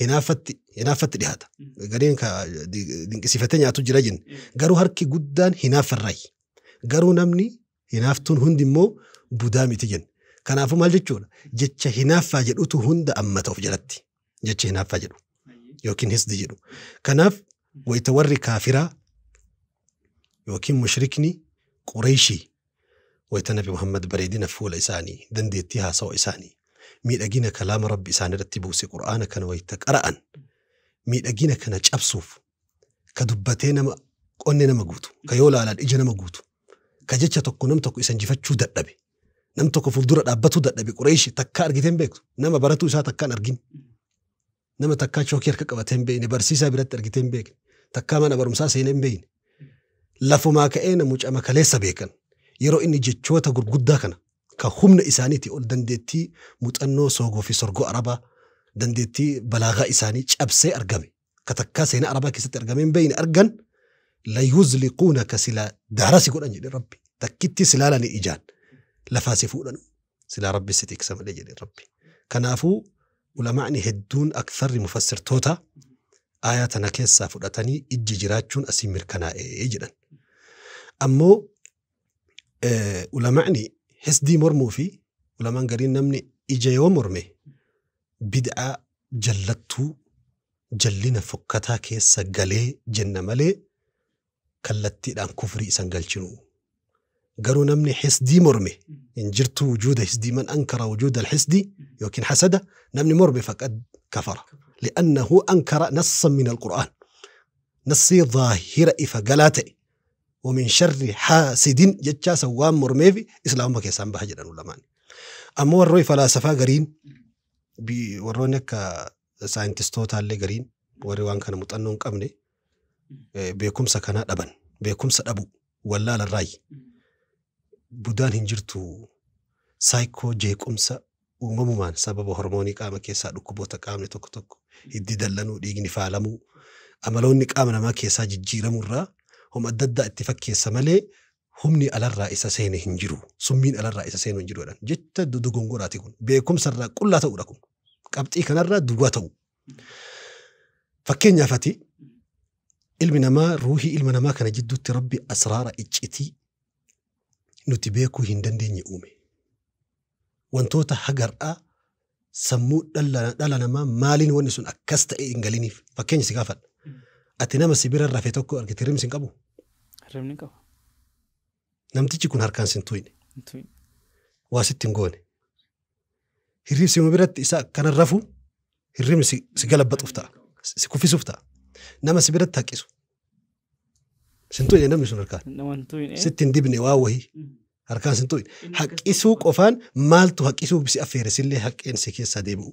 hinaaffatti dhihaata. Gareen ka dinqisiifatee nyaatu jira jenne. Garuu harki guddaan hinaaffarraayi. Garuu namni hinaaftuun hundi immoo budaa miti jenne. Kanaafuu maal jechuudha? Jecha hinaaffaa jedhutu hunda ammata of jalatti. Jecha hinaaffaa jedhu yookiin hisdi jedhu. Kanaaf wayita warri kaafiraa yookiin mushrikni Qureeshii wayita Nabi Muhammad bareedina fuula isaanii, dandeettii haasawa isaanii, miidhagina kalaama Rabbi isaan irratti buuse Qur'aana kana wayita qara'an, miidhagina kana cabsuuf ka dubbatee nama qonne nama guutu, ka yoo laalaan ija nama guutu, ka jecha tokko nam tokko isa injifachuu dadhabe, nam tokko fuuldura dhaabbatuu dadhabe. Qureeshii takkaa argitee hin beektu, nama baratuu isaa takkaan argin, nama takkaa chookii harka qabatee hin beekne, barsiisaa biratti argitee hin beekne, takkaa mana barumsaa seenee hin beekne, lafumaa ka'ee namuca makaleessa beekan. Yeroo inni jechoota gurguddaa kana ka humna isaaniitii ol dandeettii muuxannoo soogoo fi sorgoo Arabaa, dandeettii balaagaa isaanii cabsee argame, ka takkaa seenaa Arabaa keessatti argame hin beekne argan, la yuzliquunaka silaa daara si godhan jedhe Rabbi. Takkitti silaalanii ijaan lafaa si fuudhan silaa Rabbi si tiksa malee jedhe Rabbi. Kanaafuu ulamaa'ni hedduun aktharri mufassirtoota aayaa tana keessaa fudhatanii ijji jiraachuun asii mirkanaa'ee jedhan. Ammoo ulamaa'ni hisdii mormuu fi ulamaan gariin namni ija yoo morme bid'aa jallattuu jallina fokkataa keessa galee jenna malee kallattiidhaan kufrii isan galchinu. Garuu namni hisdii morme hin jirtu wujuuda hisdii, man ankara wujuuda alhisdii yookiin hasada namni morme faqad kafara. لأنه أنكر نصا من القرآن، نصي ظاهرة إفقالاته ومن شر حاسد جتشا سوام مرميفي إسلام ما كيسان بها جدًا ولمان. أما ورّوي فلاسفة قرين ورونك ساينتستوتا اللي قرين ورّوان كان متأنون قمني بيكم سكنا أبن بيكم سأبو ولا للرأي budaan hin jirtu saayikoo jeequmsa uumamumaan sababa hormoonii qaama keessaa dhukkuboota qaamni tokko tokko hiddi dallanuu, dhiigni faalamuu, amaloonni qaama namaa keessaa jijjiiramurraa homa adda addaa itti fakkeessa malee humni alarraa isa seene hin jiru, summiin alarraa isa seenu hin jiru jedhan. Jecha dogongoraati kun, beekumsarraa qullaa ta'uudha kun, qabxii kanarraa duwwaa ta'u. Fakkeenyaaf ati ilmi namaa ruuhii ilma namaa kana jidduutti Rabbi asraara iccitii nuti beekuu hin dandeenye uume. Wantoota hagar'aa sammuu dhala namaa maaliin wanni sun akkas ta'e hin galiniif. Fakkeenya si gaafadha. Ati nama si bira rafe tokko argite hirribni sin qabu? Hirribni hin qabu. Namtichi kun harkaan sin tuyne. Waa sitti hin goone. Hirribni si biratti isa akkana rafu hirribni si galabbatuuf ta'a. Si kuffisuuf ta'a. Nama si biratti haqqisu. Sin tuyne namni sun harkaan. Sitti hin dibne waa wahii. Harkaan sin tuyne. Haqqisuu qofaan maaltu haqqisuu si affeere sillee haqqeen si keessaa deebi'u.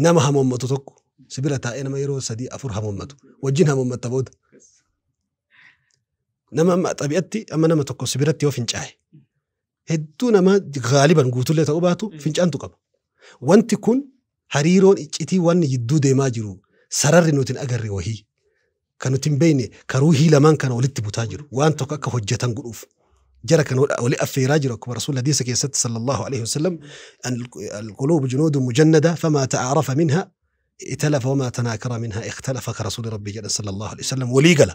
Nama hamommatu tokko si bira taa'ee nama yeroo 3 4 hamommatu. Wajjin hamommatta booda. Nama amma xabi'atti amma nama tokko si biratti yoo fincaa'e. Hedduu nama gaaliban guutullee ta'uu baatu fincaantu qaba. Wanti kun hariiroon iccitii wanni jidduu deemaa jiru sararri nuti hin agarre wahii. Kan nuti hin beekne ka ruuhii lamaan kana walitti butaa jiru. Waan tokko akka hojjetan godhuuf. Jara kan wali affeeraa jiru akkuma Rasuul hadiisa keessatti sallallahu alaihi wasallam al-quluubu junuudun mujannada famaa ta'aarafa minha italafa wamaa tanaakara minha ikhtalafa ka Rasuuli Rabbii jedhan sallallahu alaihi wasallam walii gala.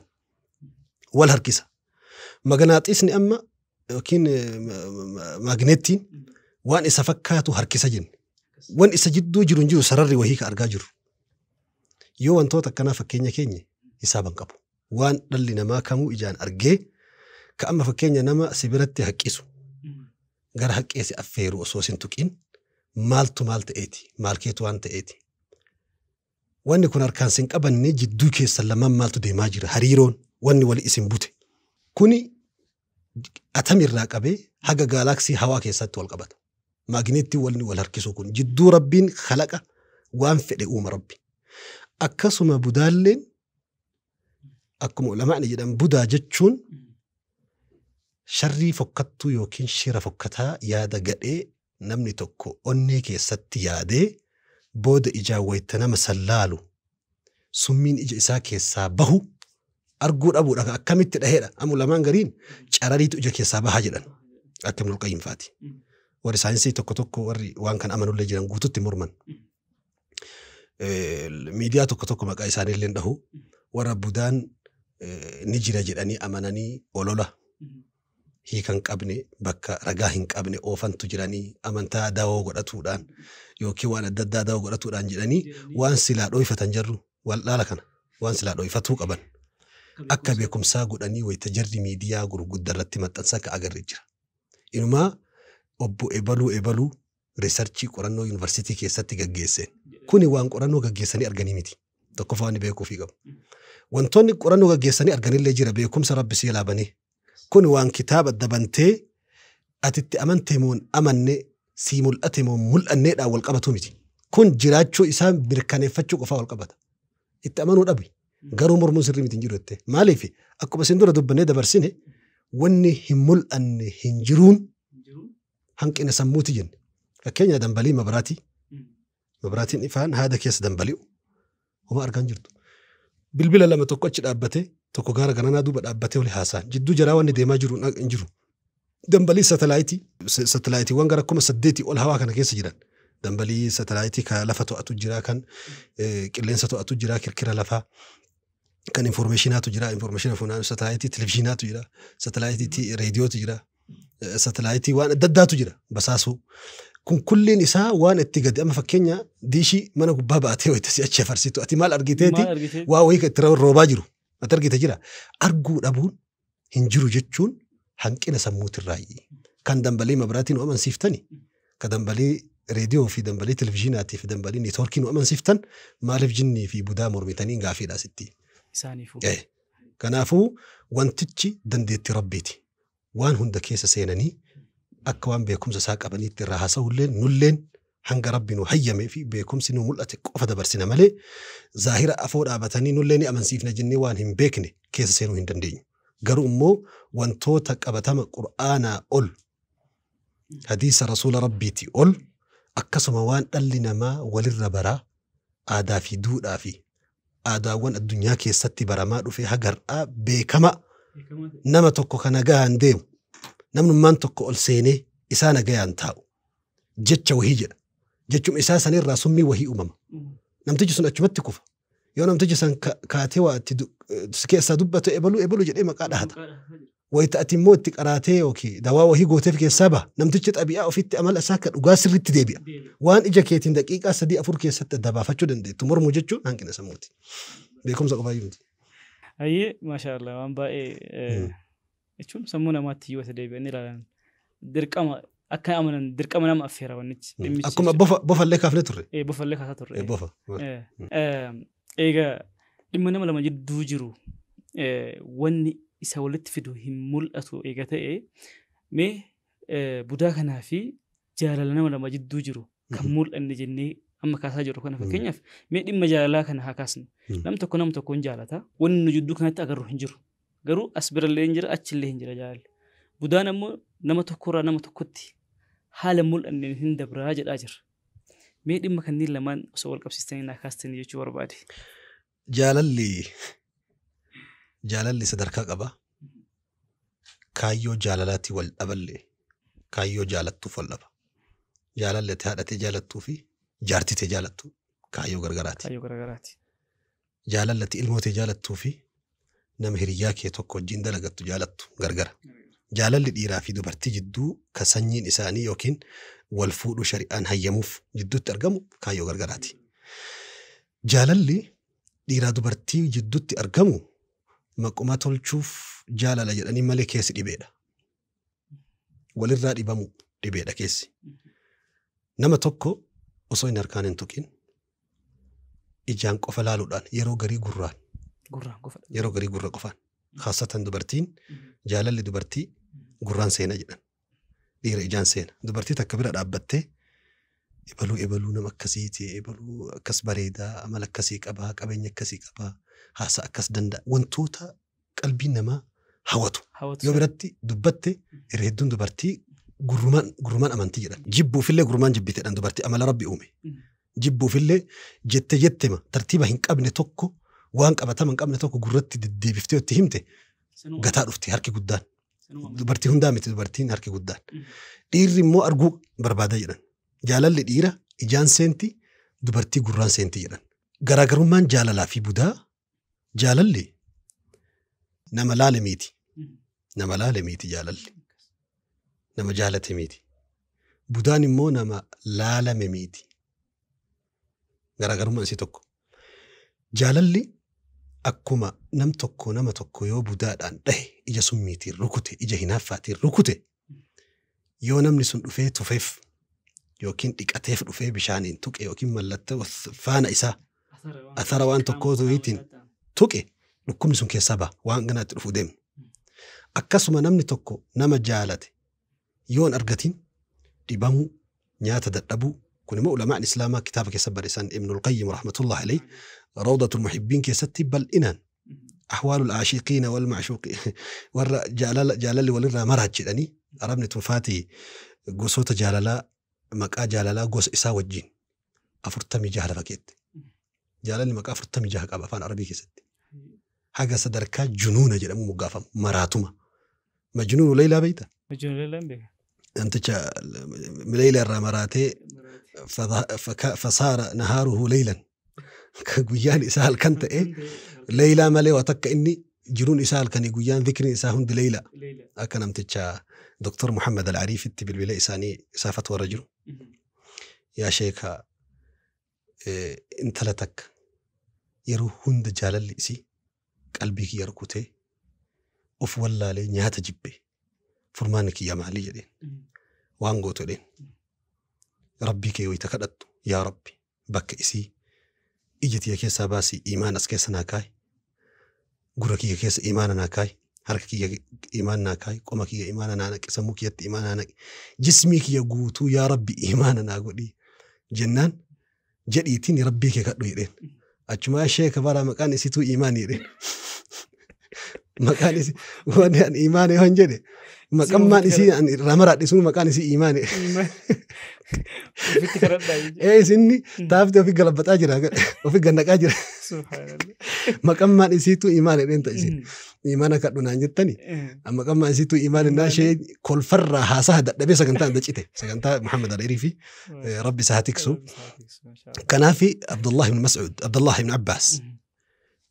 Wal harkisa. Maganaaxisni amma yookiin maagneettiin waan isa fakkaatu harkisa jenne. Waan isa jidduu jiru hin jiru sararri wahii ka argaa jiru. Yoo wantoota akkanaa fakkeenya keenya hisaaban qabu. Waan dhalli namaa kamuu ijaan argee ka amma fakkeenya nama si biratti haqqisu gara haqqee si affeeru osoo sin tuqin maaltu maal ta'eeti maal keetu waan ta'eeti. Wanni kun harkaan sin qabanne jidduu keessan lamaan maaltu deemaa jira hariiroon wanni wali isin bute. Kuni atamirraa qabee haga gaalaaksii hawaa keessatti wal qabata. Maagneettiin walni wal harkisu kun jidduu Rabbiin khalaqa waan fedhe uuma Rabbi. Akkasuma budaalleen akkuma ulamaa'ni jedhan budaa jechuun sharrii fokkattuu yookiin shira fokkataa yaada gadhee Namni tokko onnee keessatti yaadee booda ijaan wayita nama sallaalu summiin ija isaa keessaa bahu arguu dhabuudha akkamitti dhaheedha. Amma lamaan gariin carariitu ija keessaa bahaa jedhan akka Ibnul Qayyim faati. Warri saayinsii tokko tokko warri waan kan amanullee jiran guututti morman. Miidiyaa tokko tokko maqaa isaaniillee dhahu warra budaan ni jira jedhanii amananii olola hiika hin qabne bakka ragaa hin qabne oofantu jiranii amantaa dawoo godhatuudhaan yookiin waan adda addaa dawoo godhatuudhaan jedhanii waan silaa dhooyfatan jarru wal dhaala kana waan silaa dhooyfatuu qaban akka beekumsaa godhanii wayita jarri miidiyaa gurguddaa irratti maxxansa akka agarre jira. Inumaa obbo Ebaluu Ebaluu research qorannoo yuunivarsiitii keessatti gaggeesseen. Kuni waan qorannoo gaggeessanii arganii miti. Tokkoffaa waan beekuufii qabu. Wantoonni qorannoo gaggeessanii arganillee jira beekumsa rabbi si laabanii. Kuni waan kitaaba dabantee atitti amantee moo amanne sii mul'ate moo mul'anneedhaan wal qabatu miti. Kun jiraachuu isaa mirkaneeffachuu qofaa wal qabata. Itti amanuu dhabi. Garuu mormuun sirrii miti hin jiru jettee. Maaliif akkuma isin dura dubbannee dabarsine wanni hin mul'anne hin jiruun hanqina sammuuti jenne. Fakkeenya dambalii mabraatii. Mabraatiin ifaan haada keessa dambali'u. Homa argaa hin jirtu. Bilbila lama tokko achi dhaabbatee tokko gaara garanaa duuba dhaabbatee oli haasa'an. Jidduu jaraa wanni deemaa jiru hin jiru. Dambalii satellite satelliteiiwwan gara 8000 ol hawaa kana keessa jiran. Dambalii satellite kan lafa to'atu jira kan qilleensa to'atu jira kirkira lafaa. Kan informationaatu jira information funaanu satellite televizyiinaatu jira satellite reediyootu jira satellite waan adda addaatu jira basaasuu. Kun kulliin isaa waan itti gadi amma fakkeenya diishii mana gubbaa baatee wayita si achi afarsitu ati maal argiteeti waa wayii kan itti roobaa jiru ati argite jira arguu dhabuun hin jiru jechuun hanqina sammuutirraayi. Kan dambalii mabraatii nu amansiiftani kan dambalii reediyoo fi dambalii televizyiinaatii fi dambalii networkii nu amansiiftan maaliif jinnii fi budaa mormitanii gaafiidha sitti. Isaaniifuu. Kanaafuu wantichi dandeettii rabbiiti. Waan hunda keessa seenanii akka waan beekumsa isaa qabaniitti irraa haasa'ulleen nulleen hanga rabbi nu hayyamee fi beekumsi nu mul'ate qofa dabarsina malee zaahira afoo dhaabatanii nullee ni amansiifna jennee waan hin beekne keessa seenuu hin dandeenyu. Garuu immoo wantoota qabatama qur'aanaa ol hadiisa rasuula rabbiitii ol akkasuma waan dhalli namaa walirra baraa aadaa fi duudhaa fi aadaawwan addunyaa keessatti baramaa dhufee hagar'aa beekama nama tokko kana gahaan deemu namnummaan tokko ol seenee isaa nagayaan taa'u jecha wahii jedha. Jechuma isaa sanirraa summii wahii uumama. Namtichi sun achumatti kufa. Yoo namtichi san kaatee waa itti si keessaa dubbate ebaluu ebaluu jedhee maqaa dhahata. Wayita ati immoo itti qaraatee yookiin dawaa wahii gooteef keessaa baha. Namtichi xabi'aa ofitti amala isaa akka dhugaa sirriitti deebi'a. Waan ija keetiin daqiiqaa 3-4 keessatti adda baafachuu dandeettu mormuu jechuun hanqina sammuuti. Beekumsa qofaa miti. Ayyee maashaallah waan baay'ee jechuun sammuu namaatti yoo deebi'anii ilaalan dirqama akka amanan dirqama nama affeera wannichi. Akkuma bofallee kaafne turre. Bofallee kaasaa turre. Bofa. Egaa dhimma nama lama jidduu jiru wanni isa walitti fidu hin mul'atu eega ta'e mee budaa kanaa fi jaalala nama lama jidduu jiru kan mul'anne jennee amma kaasaa jirru kana fakkeenyaaf mee dhimma jaalalaa kana haa kaasnu. Nam tokko nama tokkoon jaalata wanni nu jidduu kanatti agarru hin jiru. Garuu as birallee hin jira achillee hin jira jaalalli. Budaan ammoo nama tokkorraa nama tokkotti haala mul'anneen hin dabraa jedhaa jira. Mee dhimma kanneen lamaan osoo wal qabsiistanii naa kaastanii jechuu barbaade. Jaalalli sadarkaa qaba. Kaayyoo jaalalaatti wal dhaballee kaayyoo jaalattuuf wal dhaba. Jaalalli ati haadhatee jaalattuu fi jaartitee jaalattu kaayyoo gargaraati. Kaayyoo gargaraati. Jaalalli ati ilmootee jaalattuu fi nama hiriyyaa kee tokko wajjin dalagattu jaalattu gargara. Jaalalli dhiiraa fi dubartii jidduu kan sanyiin isaanii yookiin wal fuudhuu shari'aan hayyamuuf jidduutti argamu kaayyoo gargaraati. Jaalalli dhiiraa dubartii jidduutti argamu maquma tolchuuf jaalala jedhanii malee keessi dhibeedha. Walirraa dhibamu dhibeedha keessi. Nama tokko osoo hin harkaan hin tuqin ijaan qofa laaluudhaan yeroo garii gurraan. Gurraan qofa. Yeroo garii gurra qofaan. Khaasatan dubartiin jaalalli dubartii gurraan seena jedhan. Dhiira ijaan seena. Dubartii takka bira dhaabbattee ebaluu ebaluu nama akkasiiti ebaluu akkas bareedaa amala akkasii qabaa qabeenya akkasii qabaa haasa akkas danda'a wantoota qalbii namaa hawwatu. Yoo biratti dubbatte irra hedduun dubartii gurrumaan amantii jedhan. Jibbuufillee gurrumaan jibbite jedhan dubartii amala rabbi uume. Jibbuufillee jette jettema tartiiba hin qabne tokko waan qabatama hin qabne tokko gurratti deddeebiftee itti himte gataa dhufti harki guddaan. Dubartii hundaa miti dubartiin harki guddaan. Dhiirri immoo arguu barbaada jedhan. Jaalalli dhiira ijaan seenti dubartii gurraan seenti jedhan. Garaagarummaan jaalalaa fi budaa jaalalli nama laale miti. Nama laale miti jaalalli. Nama jaalate miti. Budaan immoo nama laalame miti. Garaagarummaan isii tokko. Jaalalli akkuma nam tokko nama tokko yoo budaadhaan dhahe ija summiitiin rukute ija hinaaffaatiin rukute yoo namni sun dhufee tufeef yookiin dhiqateef dhufee bishaaniin tuqe yookiin mallattoo faana isaa athara waan tokkootiin tuqe dhukkubni sun keessaa ba'a waan ganaatti dhufuu deemu. Akkasuma namni tokko nama jaalate yoo hin argatin dhibamuu nyaata dadhabuu kun immoo ulamaan islaamaa kitaaba keessa barreessan Ibnul Qayyim rahmatullahi alayhi Rawdatul Muhibbiin keessatti bal'inaan ahwaalul aashiqiina wal ma'shuuqi warra jaalalli walirraa maraat jedhanii arabni tunfaatii gosoota jaalalaa maqaa jaalalaa gosa isaa wajjin 46 lafa keette. Jaalalli maqaa 46 qaba afaan arabii keessatti. Haga sadarkaa junuuna jedhamu moggaafamu maraatuma. Majnuunu Leylaa beektaa? Majnuunu Leylaa hin beeka. Namticha Leylaa irraa maraatee fasaara nahaaruhu leylan guyyaan isaa halkan ta'e Leylaa malee waa takka inni jiruun isaa halkanii guyyaan dhikriin isaa hundi Leylaa. Akka namticha Dr. Muhammad Al-Ariifitti bilbila isaanii isaa fatwa irra jiru. Yaa sheeka intala takka yeroo hunda jaalalli isii qalbii kiyya rukutee of wallaalee nyaata jibbe furmaanni kiyya maalii jedheen waan gootu jedheen rabbii kee wayita kadhattu yaa rabbi bakka isii ija tiyya keessaa baasii iimaan as keessa naa kaayi gurra kiyya keessa iimaana naa kaayi harka kiyya iimaana naa kaayi qoma kiyya iimaana naa naqi sammuu kiyyatti iimaana naa naqi jismii kiyya guutuu yaa rabbi iimaana naa godhii jennaan jedhiitiin rabbii kee kadhu jedheen. Achumaa sheeka bara maqaan isiituu iimaanii jedheen. Maqaan isii waan ani iimaanii waan jedhe maqammaan isii ani irraa maraadhe sun maqaan isii iimaanii. Ofitti kadhadhaa jechuudha. Ee isinni taaftee ofi galabbataa jira ofi gannaqaa jira. Maqammaan isiituu iimaanii jedheen ta'a isin. Iimaana kadhu naan jettani. Maqammaan isiituu iimaanii naa ishee kolfarraa haasaa dadhabee sagantaa adda cite sagantaa Muhammad Al-Ariifi fi Rabbi isaa haa tiksu. Kanaafi Abdullah ibn Mas'ud Abdullah ibn Abbas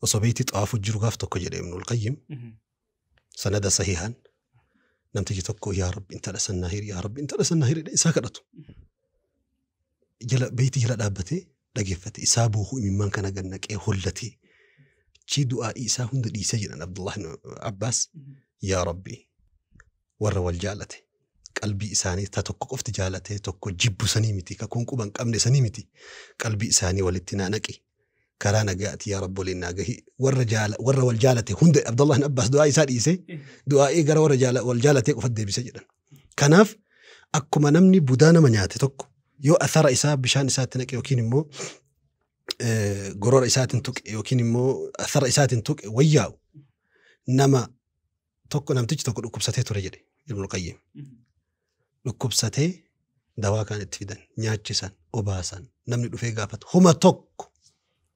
osoo beeytii xawaafuu jiru gaaf tokko jedhe Ibnul Qayyim sanada sahihaan namtichi tokko yaa Rabbi intala sannaa hiri yaa Rabbi intala sannaa hiri isaa kadhatu. Jala beeytii jala dhaabbatee dhageeffate isaa boohuu imimmaan kana gannaqee hollatee chi du'aa'ii isaa hunda dhiisee jedhan Abdullah ibn Abbas yaa Rabbi warra wal jaalate qalbii isaanii ta tokko qofti jaalatee tokko jibbu sanii miti kakuun quban qabne sanii miti qalbii isaanii walitti naa naqi karaa nagaati yaa Rabbi waliin naa gahi warra wal jaalate hunda Abdullah ibn Abbas du'aa isaa dhiisee du'aa'ii gara warra wal jaalatee qofa deebise jedhan. Kanaaf akkuma namni budaa nama nyaate tokko yoo athara isaa bishaan isaatti naqe yookiin immoo gorora isaatiin tuqe yookiin immoo athara isaatiin tuqe wayyaa'u nama tokko namtichi tokko dhukkubsatee ture jedhe Ibnul Qayyim. Dhukkubsatee dawaa kan itti fidan nyaachisan obaasan namni dhufee gaafatu huma tokko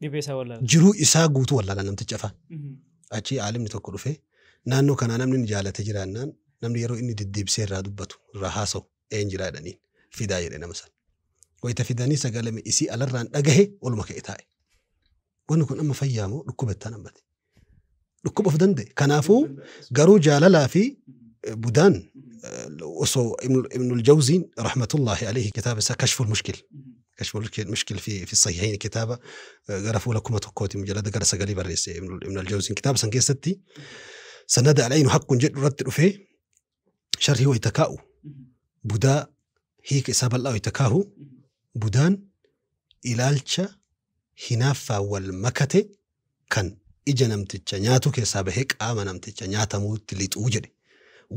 dhibee isaa wallaala. Jiruu isaa guutuu wallaala namtichi afaan. Achi aalimni tokko dhufee naannoo kanaa namni inni jaalate jiraannaan namni yeroo inni deddeebisee irraa dubbatu irraa haasa'u een jiraa jedhaniin fidaa jedhe nama sana. Wayita fidanii sagalame isii alarraan dhagahe oluma ka'e taa'e. Wanni kun amma fayyaa moo dhukkuba ittaan hambate? Dhukkuba of danda'e. Kanaafuu garuu jaalalaa fi budaan osoo Ibnul Jawziin rahmatullahi alayhi kitaaba isaa Kashful Mushkil. Kashful Mushkil fi Sahihayn kitaaba gara fuula 1000 mujalada gara 9 barreesse Ibnul Jawziin kitaaba san keessatti sanada al-aynu haqqun jedhu irratti dhufee sharhii wayita kaa'u budaa hiika isaa bal'aa wayita kaa'u budaan ilaalcha hinaaffaa wal makate kan ija namticha nyaatu keessaa bahee qaama namticha nyaatamuutti lixuu jedhe.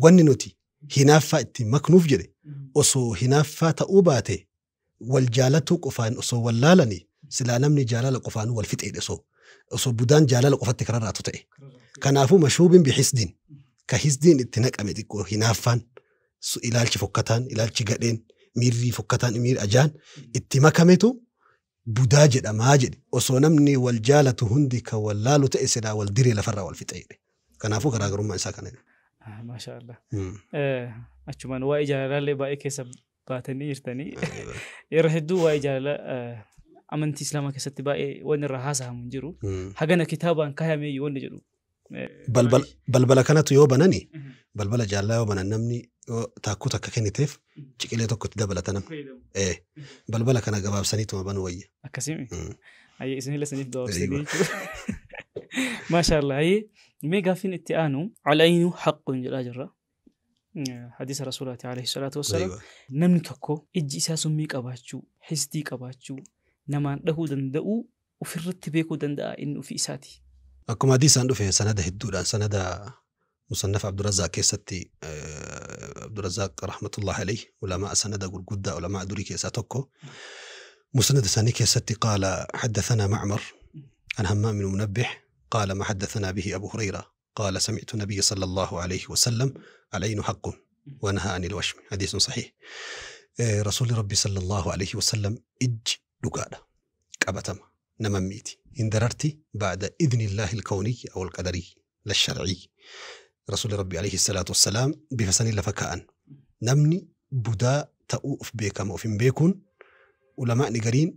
Wanni nuti hinaaffaa itti maknuuf jedhe osoo hinaaffaa ta'uu baate wal jaalatuu qofaan osoo wal laalanii silaa namni jaalala qofaanuu wal fixeedhe osoo budaan jaalala qofatti kararraatu ta'e. Kanaafuu mashuubin bihisdiin ka hisdiin itti naqame xiqqoo hinaaffaan Ilaalchi fokkataan, ilaalchi gadheen, miirri fokkataan, miirri ajaan itti makametu budaa jedhamaa jedhe. Osoo namni wal jaalatu hundi kan wal laalu ta'e silaa wal diree lafarraa wal fixa jedhe. Kanaafuu garaagarummaan isaa kana. Maasha Allah. Achumaan waa'ee jaalalaallee baay'ee keessa baatanii jirtanii. Yeroo hedduu waa'ee jaalalaa amantii Islaamaa keessatti baay'ee wanni irraa haasa'amu hin jiru. Hagana kitaabaan kaayamee wanni jedhu. Balbala kanatu yoo banani, balbala jaalalaa yoo banan namni yoo taakkuu takka kenniteef ciqilee tokkotti dabalata namni. Balbala kana gabaabsaniituma banuu wayya. Akkasimi. Ayyee isinillee saniif gabaabsanii jechuudha. Maasha Allah. Ayyee mee gaaffiin itti aanu alaynu haqqun jedhaa jirra. Hadiisa Rasuulaati alayhi salaatu wassalaam. Namni tokko ijji isaa summii qabaachuu, hisdii qabaachuu, namaan dhahuu danda'uu ofirratti beekuu danda'a inni ofii isaati. Akkuma hadiisaan dhufe sanada hedduudhaan sanada Musannaf Abdurrazaaq keessatti Abdurrazaaq rahmatullahi alayhi ulamaa sanada gurguddaa ulamaa durii keessaa tokko musnad isaanii keessatti qaala haddathanaa Macmar an Hammaam bin Munabbih qaala ma haddathanaa bihi Abu Hurayra qaala sami'tu nabiyya sallallahu alayhi wasallam al-aynu haqqun wa nahaa anil washmi hadiisun sahiih. Rasuulli Rabbi sallallahu alayhi wasallam ijji dhugaadha qabatama nama miiti hin dararti ba'da idni Illaahi al-kawniyyi aw al-qadariyyi la shar'iyyi. Rasuulli Rabbi alayhi salaatu wassalaam bifa sanii lafa kaa'an. Namni budaa ta'uu of beekama of hin beekuun ulamaa'ni gariin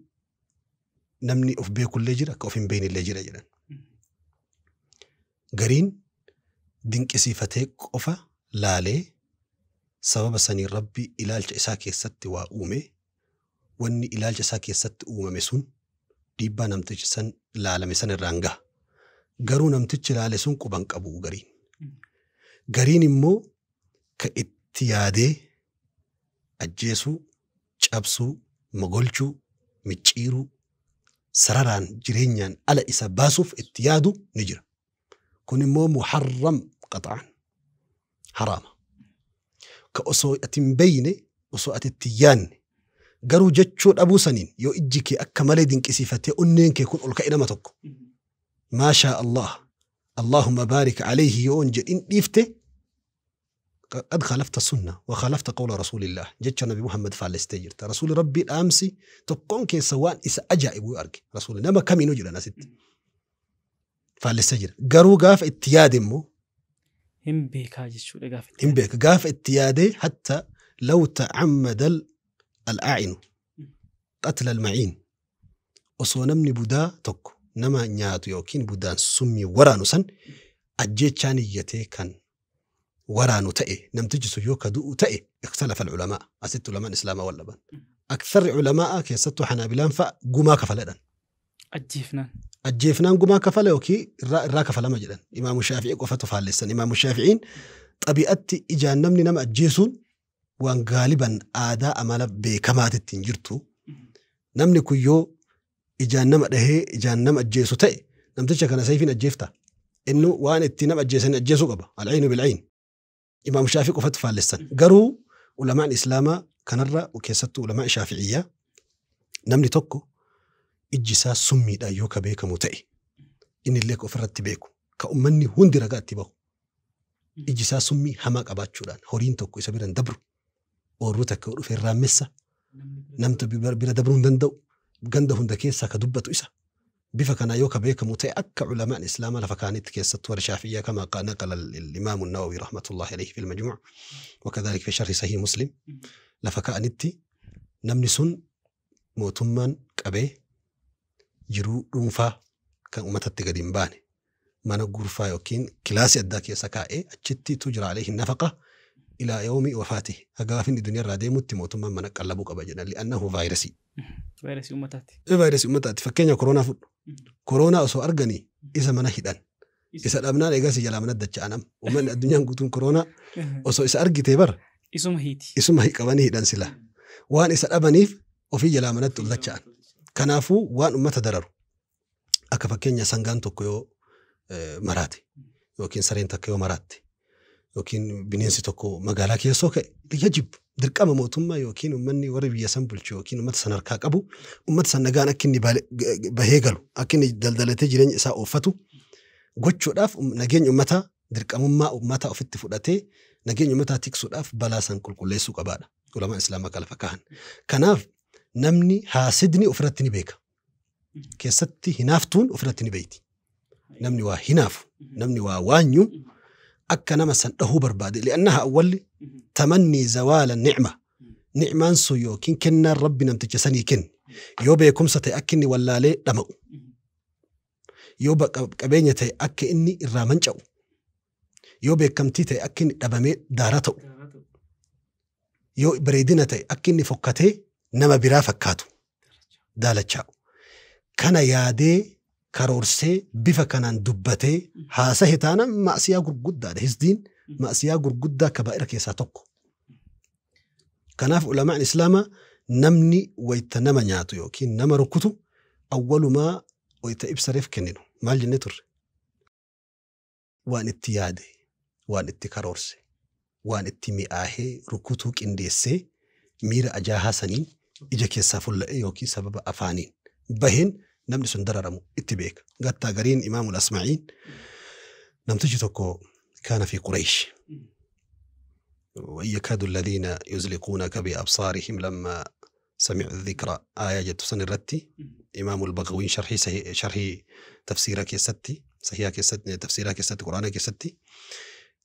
namni of beekullee jira akka of hin beeknellee jira jedhan. Gariin dinqisiifatee qofa laalee sababa saniin Rabbi ilaalcha isaa keessatti waa uume wanni ilaalcha isaa keessatti uumame sun dhiibbaa namtichi san laalame san irraan gaha. Garuu namtichi laale sun quban qabu gariin. Gariin immoo ka itti yaadee ajjeesuu, cabsuu, mogolchuu, micciiruu, sararaan jireenyaan ala isa baasuuf itti yaadu ni jira. Kun immoo muharram qaxa'an haraama. Ka osoo ati hin beeyne, osoo ati itti yaadne garuu jechuu dhabuu saniin yoo ijji kee akka malee dinqisiifatee onneen kee kun ol ka'e nama tokko. Maashaa Allah. Allahumma baarik alayhi yoo hin jedhin dhiifte qad khalafta sunna wa khalafta qawla rasuulillah jecha Nabi Muhammad faallistee jirta. Rasuulli Rabbii dhaamsi tokkoon keessa waan isa ajaa'ibu yoo arge rasuulli nama kamiinuu jedhan asitti faallistee jira. Garuu gaafa itti yaade immoo hin beekaa jechuudha gaafa itti hin beeka. Gaafa itti yaadee hatta law ta'ammada al-a'inu qatla al-ma'iin osoo namni budaa tokko nama nyaatu yookiin budaan summii waraanu san ajjeechaan iyyatee kan waraanu ta'e namtichi sun yoo ka du'u ta'e ikhtalafa al-ulamaa asitti ulamaan islaamaa wal dhaban. Aktharri ulamaa keessattuu Hanaabilaan fa'a gumaa kafaladhan. Ajjeefnaan. Ajjeefnaan gumaa kafala yookiin irraa kafalama jedhan. Imaamu Shaafi'ii qofatu faallessan. Imaamu Shaafi'iin xabi'atti ijaan namni nama ajjeesuun waan gaaliban aadaa amala beekamaatitti hin jirtu. Namni kun yoo ijaan nama dhahee ijaan nama ajjeesu ta'e namticha kana sayfiin ajjeefta. Inni waan itti nama ajjeesan ajjeesuu qaba. Al-aynu bil-ayn. Imaamu Shaafii qofatu faallessan. Garuu ulamaan Islaamaa kanarra keessattuu ulamaan Shaafi'iyyaa namni tokko ijji isaa summiidhaan yoo ka beekamu ta'e inni illee ka ofirratti beeku ka uummanni hundi ragaa itti bahu ijji isaa summii hamaa qabaachuudhaan horiin tokko isa bira hin dabru oorruu takka yoo dhufe irraa messa namtu bira dabruu hin danda'u ganda hunda keessaa ka dubbatu isa bifa kanaa yoo ka beekamu ta'e akka ulamaan Islaamaa lafa kaanitti keessattuu warra Shaafi'iyyaa kama naqala al-Imaamu Nawawi rahmatullahi alayhi fil majmuu' wa kadhalika fi sharhi sahih Muslim lafa kaanitti namni sun mootummaan qabee jiruu dhuunfaa kan uummatatti gadi hin baane mana gurfaa yookiin kilaasii addaa keessa kaa'ee achitti tujra alayhi nafaqa ilaa yawmi wafaatihi haga gaafa inni duniyaa irraa deemutti mootummaan mana qallabuu qaba jedhan li'annahu vaayirasii. Vaayirasii uummataati. Vaayirasii uummataati. Fakkeenya koronaa fudhu. Koronaa osoo arganii isa mana hidhan. Isa dhabnaan eegas jalaa mana dacha'an amma. Uummanni addunyaan guutuun koronaa osoo isa argitee bara. Isuma hiiti. Isuma qabanii hidhan sila. Waan isa dhabaniif ofii jalaa manatti ol dacha'an. Kanaafuu waan uummata dararu akka fakkeenya sangaan tokko yoo maraate yookiin sareen takka yoo maraatte yookiin bineensi tokko magaalaa keessoo ka'e yajib dirqama mootummaa yookiin uummanni warri biyya san bulchu yookiin uummata san harkaa qabu uummata san nagaan akka inni bahee galu akka inni daldalatee jireenya isaa ooffatu gochuudhaaf nageenya uummataa Dirqamummaa uummataa ofitti fudhatee nageenya uummataa tiksuudhaaf balaa san qulqulleessuu qabaadha. Ulamaan Islaamaa kan lafa kaahan. Kanaaf namni haasidni ofirratti ni beeka. Keessatti hinaaftuun ofirratti ni beeyti. Namni waa hinaafu, namni waa waanyu akka nama san dhahuu barbaade. Li'annaha awwalli tamannii zawaala nicma. Nicmaan sun yookiin kennaan Rabbi namticha sanii kenne. Yoo beekumsa ta'e akka inni wallaalee dhama'u. Yoo qabeenya ta'e akka inni irraa manca'u. Yoo beekamtii ta'e akka inni dhabamee daara ta'u. Yoo bareedina ta'e akka inni fokkatee nama biraa fakkaatu daalachaa'u. Kana yaadee karoorsee bifa kanaan dubbatee haasahe taanaan ma'asiyaa gurguddaadha. Hisdiin ma'asiyaa gurguddaa kabaa'ira keessaa tokko. Kanaaf ulamaan Islaamaa namni wayita nama nyaatu yookiin nama rukutu awwalumaa wayita ibsareef kenninu. Maal jennee turre? Waan itti yaade, waan itti karoorse, waan itti mi'aahee rukutuu qindeessee miira ajaahaa saniin ija keessaa fulla'ee yookiin sababa afaaniin baheen namni sun dararamu itti beeka. Gattaa gariin Imaamul Asma'iin namtichi tokko kaana fi Quraysh. وإن يكاد الذين يزلقونك بأبصارهم لما سمعوا الذكر آية جت سن الرتي إمام البغوي شرحي شرحي تفسيرك يستي صحيح كيستي تفسيرك يستي قرآنك يستي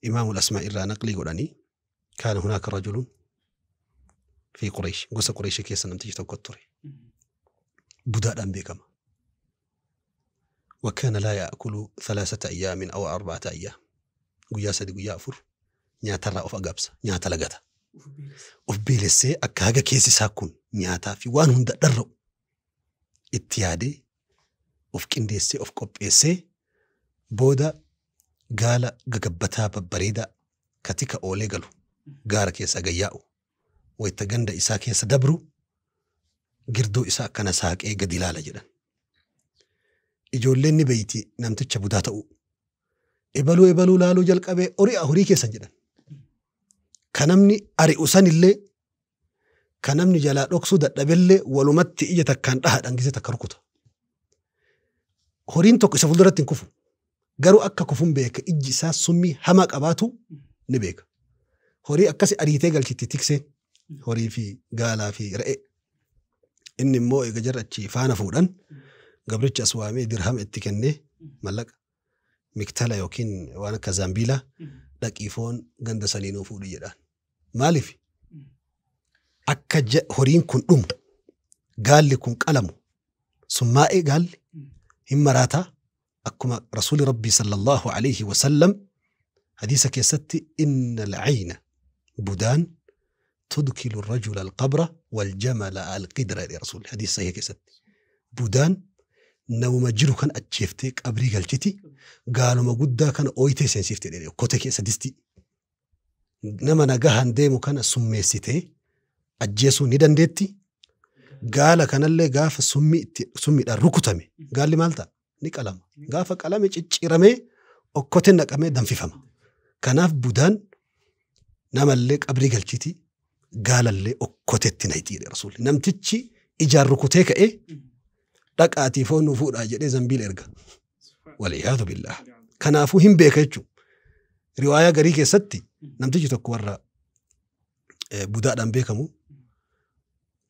إمام الأسماء إلا نقلي قراني كان هناك رجل في قريش قصة قريش كيس نمتيج توكتري بدأ بكما وكان لا يأكل 3 أيام أو 4 أيام قيا سدي قيا أفر nyaatarraa of agabsa nyaata lagata of beelessee akka haga keessi isaa kun nyaataa fi waan hunda dharra'u itti yaadee of qindeessee of qopheessee booda gaala gagabbataa babbareedaa katika oolee galu gaara keessa gayyaa'u wayita ganda isaa keessa dabru girdoo isaa akkana saaqee gadi ilaala jedhan. Ijoolleen ni beeyti namticha budaa ta'u ebaluu ebaluu laaluu jalqabee hori'a horii keessan jedhan. Kanamni ari'u sanillee kanamni jalaa dhoksuu dadhabellee walumatti ija takkaan dhaha dhangisee takka rukuta. Horiin tokko isa fuulduratti hin kufu. Garuu akka kufuun beeka ijji isaa summii hamaa qabaatu ni beeka. Horii akkasi ariitee galchitti tikseen horii fi gaalaa fi re'ee. Inni immoo eega jarra achi faana fuudhan gabricha as waamee dirhama itti kennee mallaqa miktala yookiin waan akka zaambiilaa dhaqii foon ganda saniinuu fuudhi jedhaan. Maaliif? Akka horiin kun dhumu gaalli kun qalamu summaa'ee gaalli hin maraataa akkuma rasuuli rabbii sallallahu alayhi wasallam hadiisa keessatti inna alcayna budaan tudkilu rajula alqabra waljamala alqidra jedhe rasuulli hadiisa sahih keessatti. Budaan namuma jiru kan ajjeeftee qabrii galchiti gaaluma guddaa kana ooyitee seensiftee jedhe okkotee keessa distii. Nama nagahaan deemu kana summeessitee ajjeesuu ni dandeetti. Gaala kanallee gaafa summiidhaan rukutame gaalli maal ta'a? Ni qalama. Gaafa qalame cicciramee okkoteen naqamee danfifama. Kanaaf budaan namallee qabrii galchiti gaalallee okkoteetti naqxi jedhe rasuulli. Namtichi ijaan rukutee ka'ee dhaqaatii foon nu fuudhaa jedhee zambiila erga. Waliyaadu billaah. Kanaafuu hin beeka jechuudha. Riwaayaa garii keessatti namtichi tokko warra budaadhaan beekamu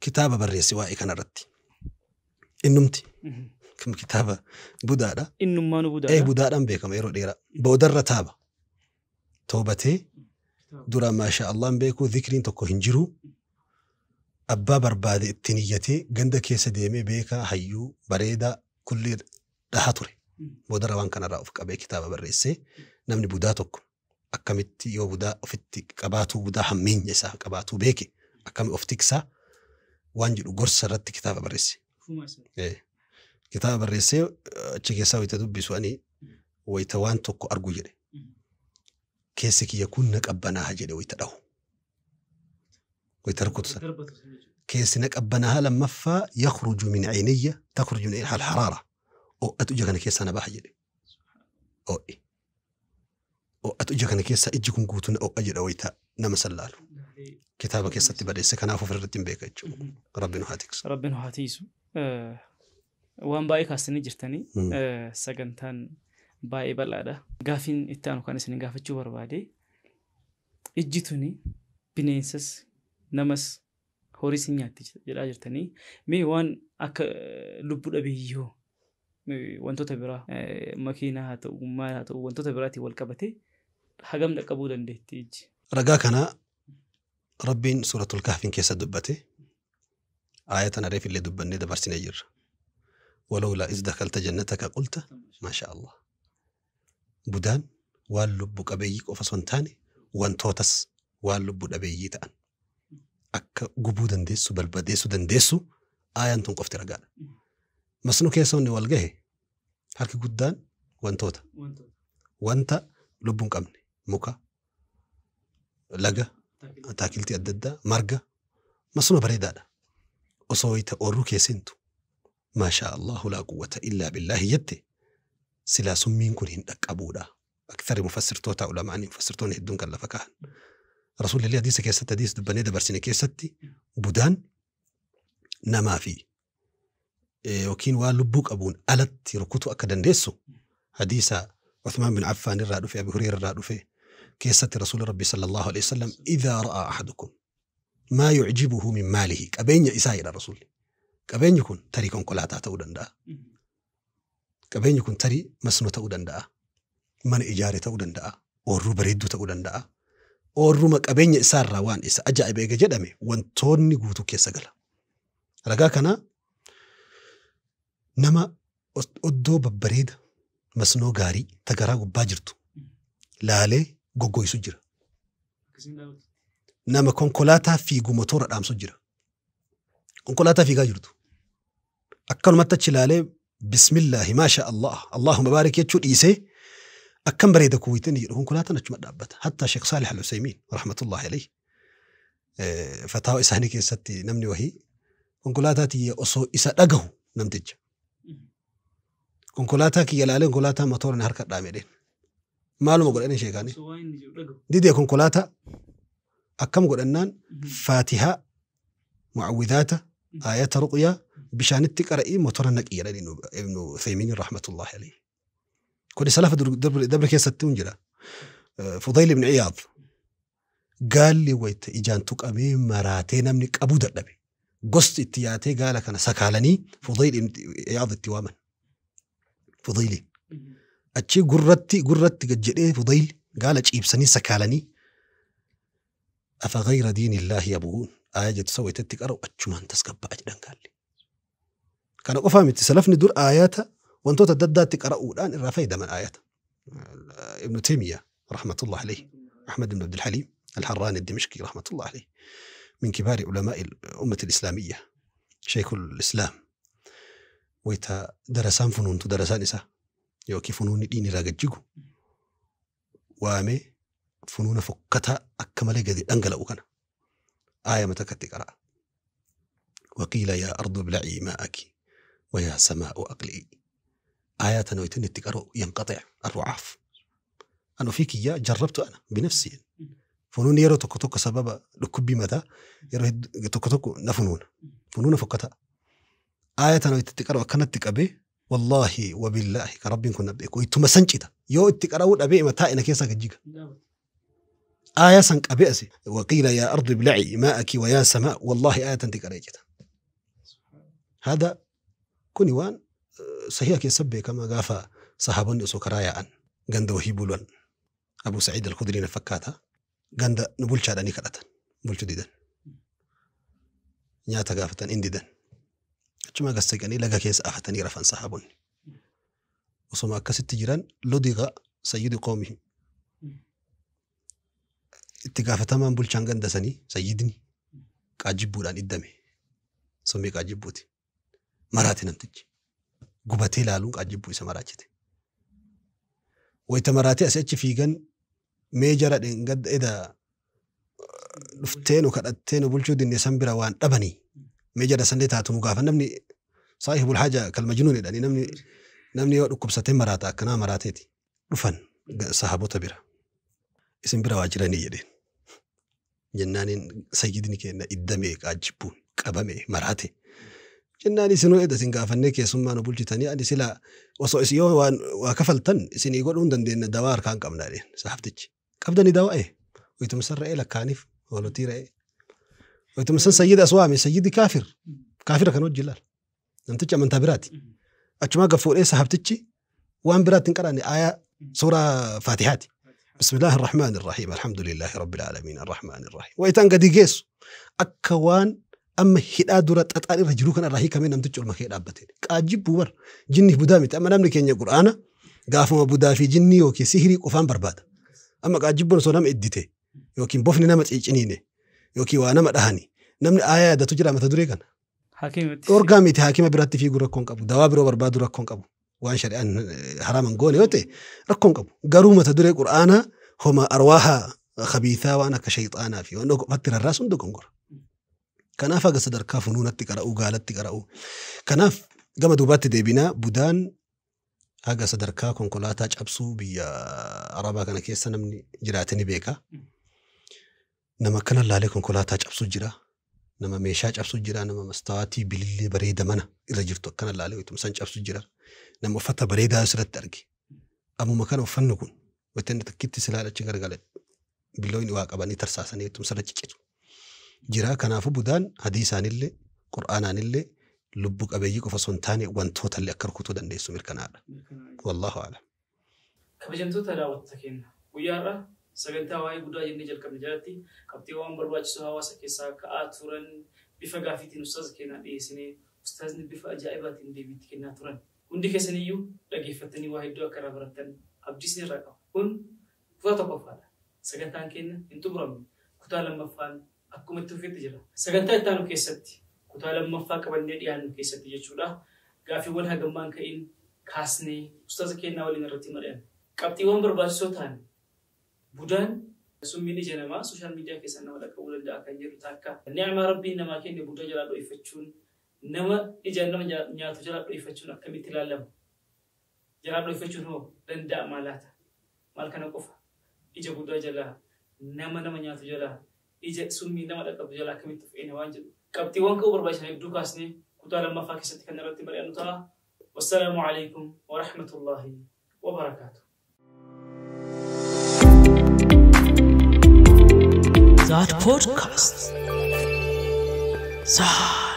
kitaaba barreesse waa'ee kanarratti. Innumti kitaaba budaadha. Innummaanuu budaadha. Budaadhaan beekama yeroo dheeraa. Boodarra taaba. Toobatee dura maasha Allahn beekuu zikriin tokko hin jiru. Abbaa barbaade ittiin iyyatee ganda keessa deemee beekaa hayyuu bareedaa kulli dhahaa ture. Boodarra waan kanarraa of qabee kitaaba barreessee namni budaa tokko akkamitti yoo budaa ofitti qabaatuu budaa hammeenya isaa qabaatuu beeke akkami of tiksaa waan jedhu gorsa irratti kitaaba barreesse. Kitaaba barreessee achi keessaa wayita dubbisu ani wayita waan tokko argu jedhe. Keessi kiyya kun na qabbanaaha jedhe wayita dhahu. Wayita rukutu sana. Keessi na qabbanaaha lammaffaa yakhruju min cayniyya takhruju min cayniyya alharaara. Ho'atu ija kana keessaa na baha jedhe. Ho'i. Ho'atu ija kana keessaa ijji kun guutuu na ho'a jedha wayita nama sallaalu. Kitaaba keessatti barreesse kanaaf ofirratti hin beeka jechuudha. Rabbi nu haa tiksu. Rabbi nu haa tiisu. Waan baay'ee kaastanii jirtanii sagantaan Baay'ee bal'aadha. Gaafiin itti aanu kan isin gaafachuu barbaade ijji tuni bineensas namas horiis hin nyaatti jedhaa jirtanii mee waan akka lubbuu dhabeeyyii wantoota biraa makiinaa haa ta'u maal haa ta'u wantoota biraatiin wal qabatee hagam dhaqqabuu dandeetti ijji. Ragaa kana Rabbiin suuratul Kahfiin keessa dubbate aaya tana reef illee dubbannee dabarsinee jirra. Walawlaa iz dakalta jannataka qulta maasha Allah. Budaan waan lubbu qabeeyyii qofa osoo hin taane wantootas waan lubbu dhabeeyyii ta'an akka gubuu dandeessu barbadeessuu dandeessu aayaan tun qofti ragaadha. Masnuu keessa wanni wal gahe harki guddaan wantoota. Wanta lubbuu hin qabne muka, laga, ataakiltii adda addaa, marga masnuu bareedaadha. Osoo wayita oorruu keesseentu maashaa Allahu laa quwwata illaa billaahi jette silaa summiin kun hin dhaqqabuudha. Akthari mufassirtoota ulamaanii mufassirtoonni hedduun kan lafa kaahan. Rasuulli hadiisa keessatti hadiisa dubbannee dabarsine keessatti budaan namaa fi yookiin waan lubbuu qabuun alatti rukutuu akka dandeessu hadiisa Uthmaan bin Affaan irraa dhufe Abi Hurayra irraa dhufe keessatti Rasuulli Rabbi sallallahu alaihi wasallam idhaa ra'aa ahadukum maa yu'jibuhu min maalihi qabeenya isaa jedha Rasuulli. Qabeenyi kun tarii konkolaataa ta'uu danda'a. Qabeenyi kun tarii masnoo ta'uu danda'a. Mana ijaare ta'uu danda'a. Oorruu bareedduu ta'uu danda'a. Oorruma qabeenya isaarraa waan isa ajaa'iba eega jedhame wantoonni guutuu keessa gala. Ragaa kana nama oddoo babbareeda masnoo gaarii tagaraa gubbaa jirtu laalee goggoisu jira. Nama konkolaataa fiigu motora dhaamsu jira. Konkolaataa fiigaa jirtu. Akkanumatti achi laalee bismillaahi maasha Allah Allahumma baarik jechuu dhiisee akkam bareeda kuwiitin jedhu konkolaataan achuma dhaabbata. Hatta Sheekh Saalih Al-Usaymiin rahmatullahi alayhi fataawa isaanii keessatti namni wahii konkolaataa tiyya osoo isa dhagahu namticha. Konkolaataa kiyya laalee konkolaataa motoraan harka dhaame jedheen. Maaluma godhanii sheekaanii? Didee konkolaataa akkam godhannaan Faatihaa, Mucawwidaata, aayata ruqyaa bishaanitti qara'ii motora naqii jedhanii Ibnu Uthaymiin rahmatullahi alayhi. Kuni salafa dabre keessatti hin jira. Fudayl ibn Iyaad gaalli wayita ijaan tuqamee maraatee namni qabuu dadhabe. Gosti itti yaatee gaala kana sakaalanii Fudayl ibn Iyaad itti waaman. Fudayli. Achi gurratti gad jedhee Fudayl gaala ciibsanii sakaalanii afa ghayra diinillaahi yabghuun aaya jettu san wayitatti qara'u achumaan tasgabba'a jedhan gaalli. Kana qofaa miti salafni dur aayata wantoota adda addaatti qara'uudhaan irraa fayyadaman aayata. Ibnu Taymiyaa rahmatullahi alayhi Ahmad ibn Abdul Haliim Al-Harraani Ad-Dimishqi rahmatullahi alayhi min kibaari ulamaa'i ummati al-islaamiyya Sheikhul Islaam wayita darasaan funuuntu darasaan isaa yookiin funuunni dhiin irraa gad jigu waamee funuuna fokkataa akka malee gadi dhangala'u kana aaya matakatti qara'a. Waqiila yaa ardu ibla'ii maa'aki wa yaa samaa'u aqli'i. Aayaa tana wayitin itti qara'u yanqaxi'a arrucaaf. An ofii kiyyaa jarrabtu ana binafsi. Funuunni yeroo tokko tokko sababa dhukkubbii mataa yeroo tokko tokko na funuuna. Funuuna fokkataa. Aaya tana wayitti qara'u akkanatti qabee wallaahi wabillaahi kan rabbiin kun na beeku ittuma san cita. Yoo itti qara'uu dhabee mataa ina keessaa gad jiga. Aaya san qabee asi waqiila yaa ardu ibla'ii maa'aki wa yaa samaa wallaahi aaya tanti qara'ee cita. Hada kuni waan sahiha keessa beekama gaafa sahaabonni osoo karaa yaa'an ganda wahii bulan Abu Sa'iid Al-Khudri na fakkaata ganda nu bulchaadhanii kadhatan bulchuu didan nyaata gaafatan in didan achuma gas siqanii laga keessa afatanii rafan sahaabonni osoma akkasitti jiran ludiga sayyidi qawmihim itti gaafatamaan bulchaan ganda sanii sayyidni qaajjibbuudhaan iddame summii qaajjibbuuti maraate namtichi gubatee ilaaluun qaajjibbuu isa maraachite. Wayita maraatee asii achi fiigan mee jara dheengadda eda dhuftee nu kadhattee nu bulchuu dinne san bira waan dhabanii mee jara sanlee taatu nu gaafa namni saahibul haja kalmajnuun jedhanii namni yoo dhukkubsatee maraata akkanaa maraateeti dhufan sahaabota bira isin bira waa jiranii jedheen. Jennaaniin sayyidni keenya iddamee qaajjibbuun qabame maraate Jennaan isinuu edda isin gaafannee keessummaa nu bulchitanii ani silaa osoo isin yoo waan waa kafaltan isinii godhuu hin dandeenye dawaa harkaan qabna jedheen saaftichi. Qabdanii dawaa ee wayituma san re'ee lakkaaniif hoolotii re'ee. Wayituma san sayyida as waame sayyidi kaafir kaafira kan hojii laal namtichi amantaa biraati. Achumaa gad fuudhee sahabtichi waan biraatti hin qaraanne aayaa suuraa Faatihaati. Bismillaahi Arrahmaani Arrahiim Alhamdulillaahi Rabbil Aalamiin Arrahmaani Arrahiim. Wayitaan gadi geessu akka waan amma hidhaa dura xaxaan irra jiru kanarraa hiikamee namtichi olma kee dhaabbate. Qaajjibbuu bar jinni budaa miti. Amma namni keenya Qur'aana gaafuma budaa fi jinni yookiin sihirii qofaan barbaada. Amma qaajjibbuun osoo nama iddite yookiin bofni nama ciiciniine yookiin waa nama dhahani namni aayaa yaadatu jira mata duree kana. Haakimatti. Dhorgaa miti haakima biratti fiiguu rakkoon qabu. Dawaa biroo barbaadu rakkoon qabu. Waan shari'aan haraaman goone yoo ta'e rakkoon qabu. Garuu mata duree Qur'aanaa homa arwaaha khabiithaa waan akka shayxaanaa fi waan qofatti rarraasuun dogongora. Kanaaf haga sadarkaa funuunatti qara'uu gaalatti qara'uu. Kanaaf gama duubaatti deebinaa budaan haga sadarkaa konkolaataa cabsuu biyya Arabaa kana keessa namni jiraate ni beeka. Nama akkana laalee konkolaataa cabsuu jira. Nama meeshaa cabsuu jira. Nama mastawaatii bilillee bareeda mana irra jirtu akkana laalee wayituma san cabsuu jira. Nama uffata bareedaa asirratti arge. Ammuma kana uffanni kun wayita inni takkitti silaa achi gargale billoonni waa qabanii tarsaasanii wayituma sarara ciccitu. Jira kanaafuu budaan hadiisaanillee qur'aanaanillee lubbu qabeeyyii qofa osoo hin taane wantoota illee akka rukutuu dandeessu mirkanaa'aadha. Wallaahu a'lam. Kabajamtoota daawwattoota keenya guyyaa har'a sagantaa waa'ee budaa jennee jalqabne jalatti qabxiiwwan barbaachisoo hawaasa keessaa ka'aa turan bifa gaafiitiin ustaaza keenyaa dhiyeessinee ustaazni bifa ajaa'ibaatiin deebiitti kennaa turan. Hundi keessaniyyuu dhaggeeffattanii waa hedduu akka irraa barattan abdii isin irraa qaba. Kun kutaa tokkoffaadha. Sagantaan keenya hin xumuramne. Kutaa lammaffaan akkuma itti fufetti jira. Sagantaa itti aanu keessatti kutaa lammaffaa qabannee dhiyaannu keessatti jechuudha. Gaaffiiwwan hagammaan ka'in kaasnee ustaaza keenyaa waliin irratti mari'anna. Qabxiiwwan barbaachisoo ta'an budaan summiin ija namaa sooshaal miidiyaa keessaan nama dhaqqabuu danda'a kan jedhu takka. Ni'amaa rabbiin namaa kenne budaa jalaa dho'ifachuun nama ijaan nama nyaatu jalaa dho'ifachuun akkamitti ilaalama? Jalaa dho'ifachuun hoo danda'amaa laata? Maal kana qofa? Ija budaa jalaa nama nama nyaatu jalaa ija summii nama dhaqqabu jalaa akkamitti of eegna waan jedhu. Qabxiiwwan ka'uu barbaachisan hedduu kaasnee kutaa lammaffaa keessatti kan irratti mari'annu ta'a. Wassalaamu alaikum wa rahmatullaahi wa barakaatuh. Zad Podcast. Zad.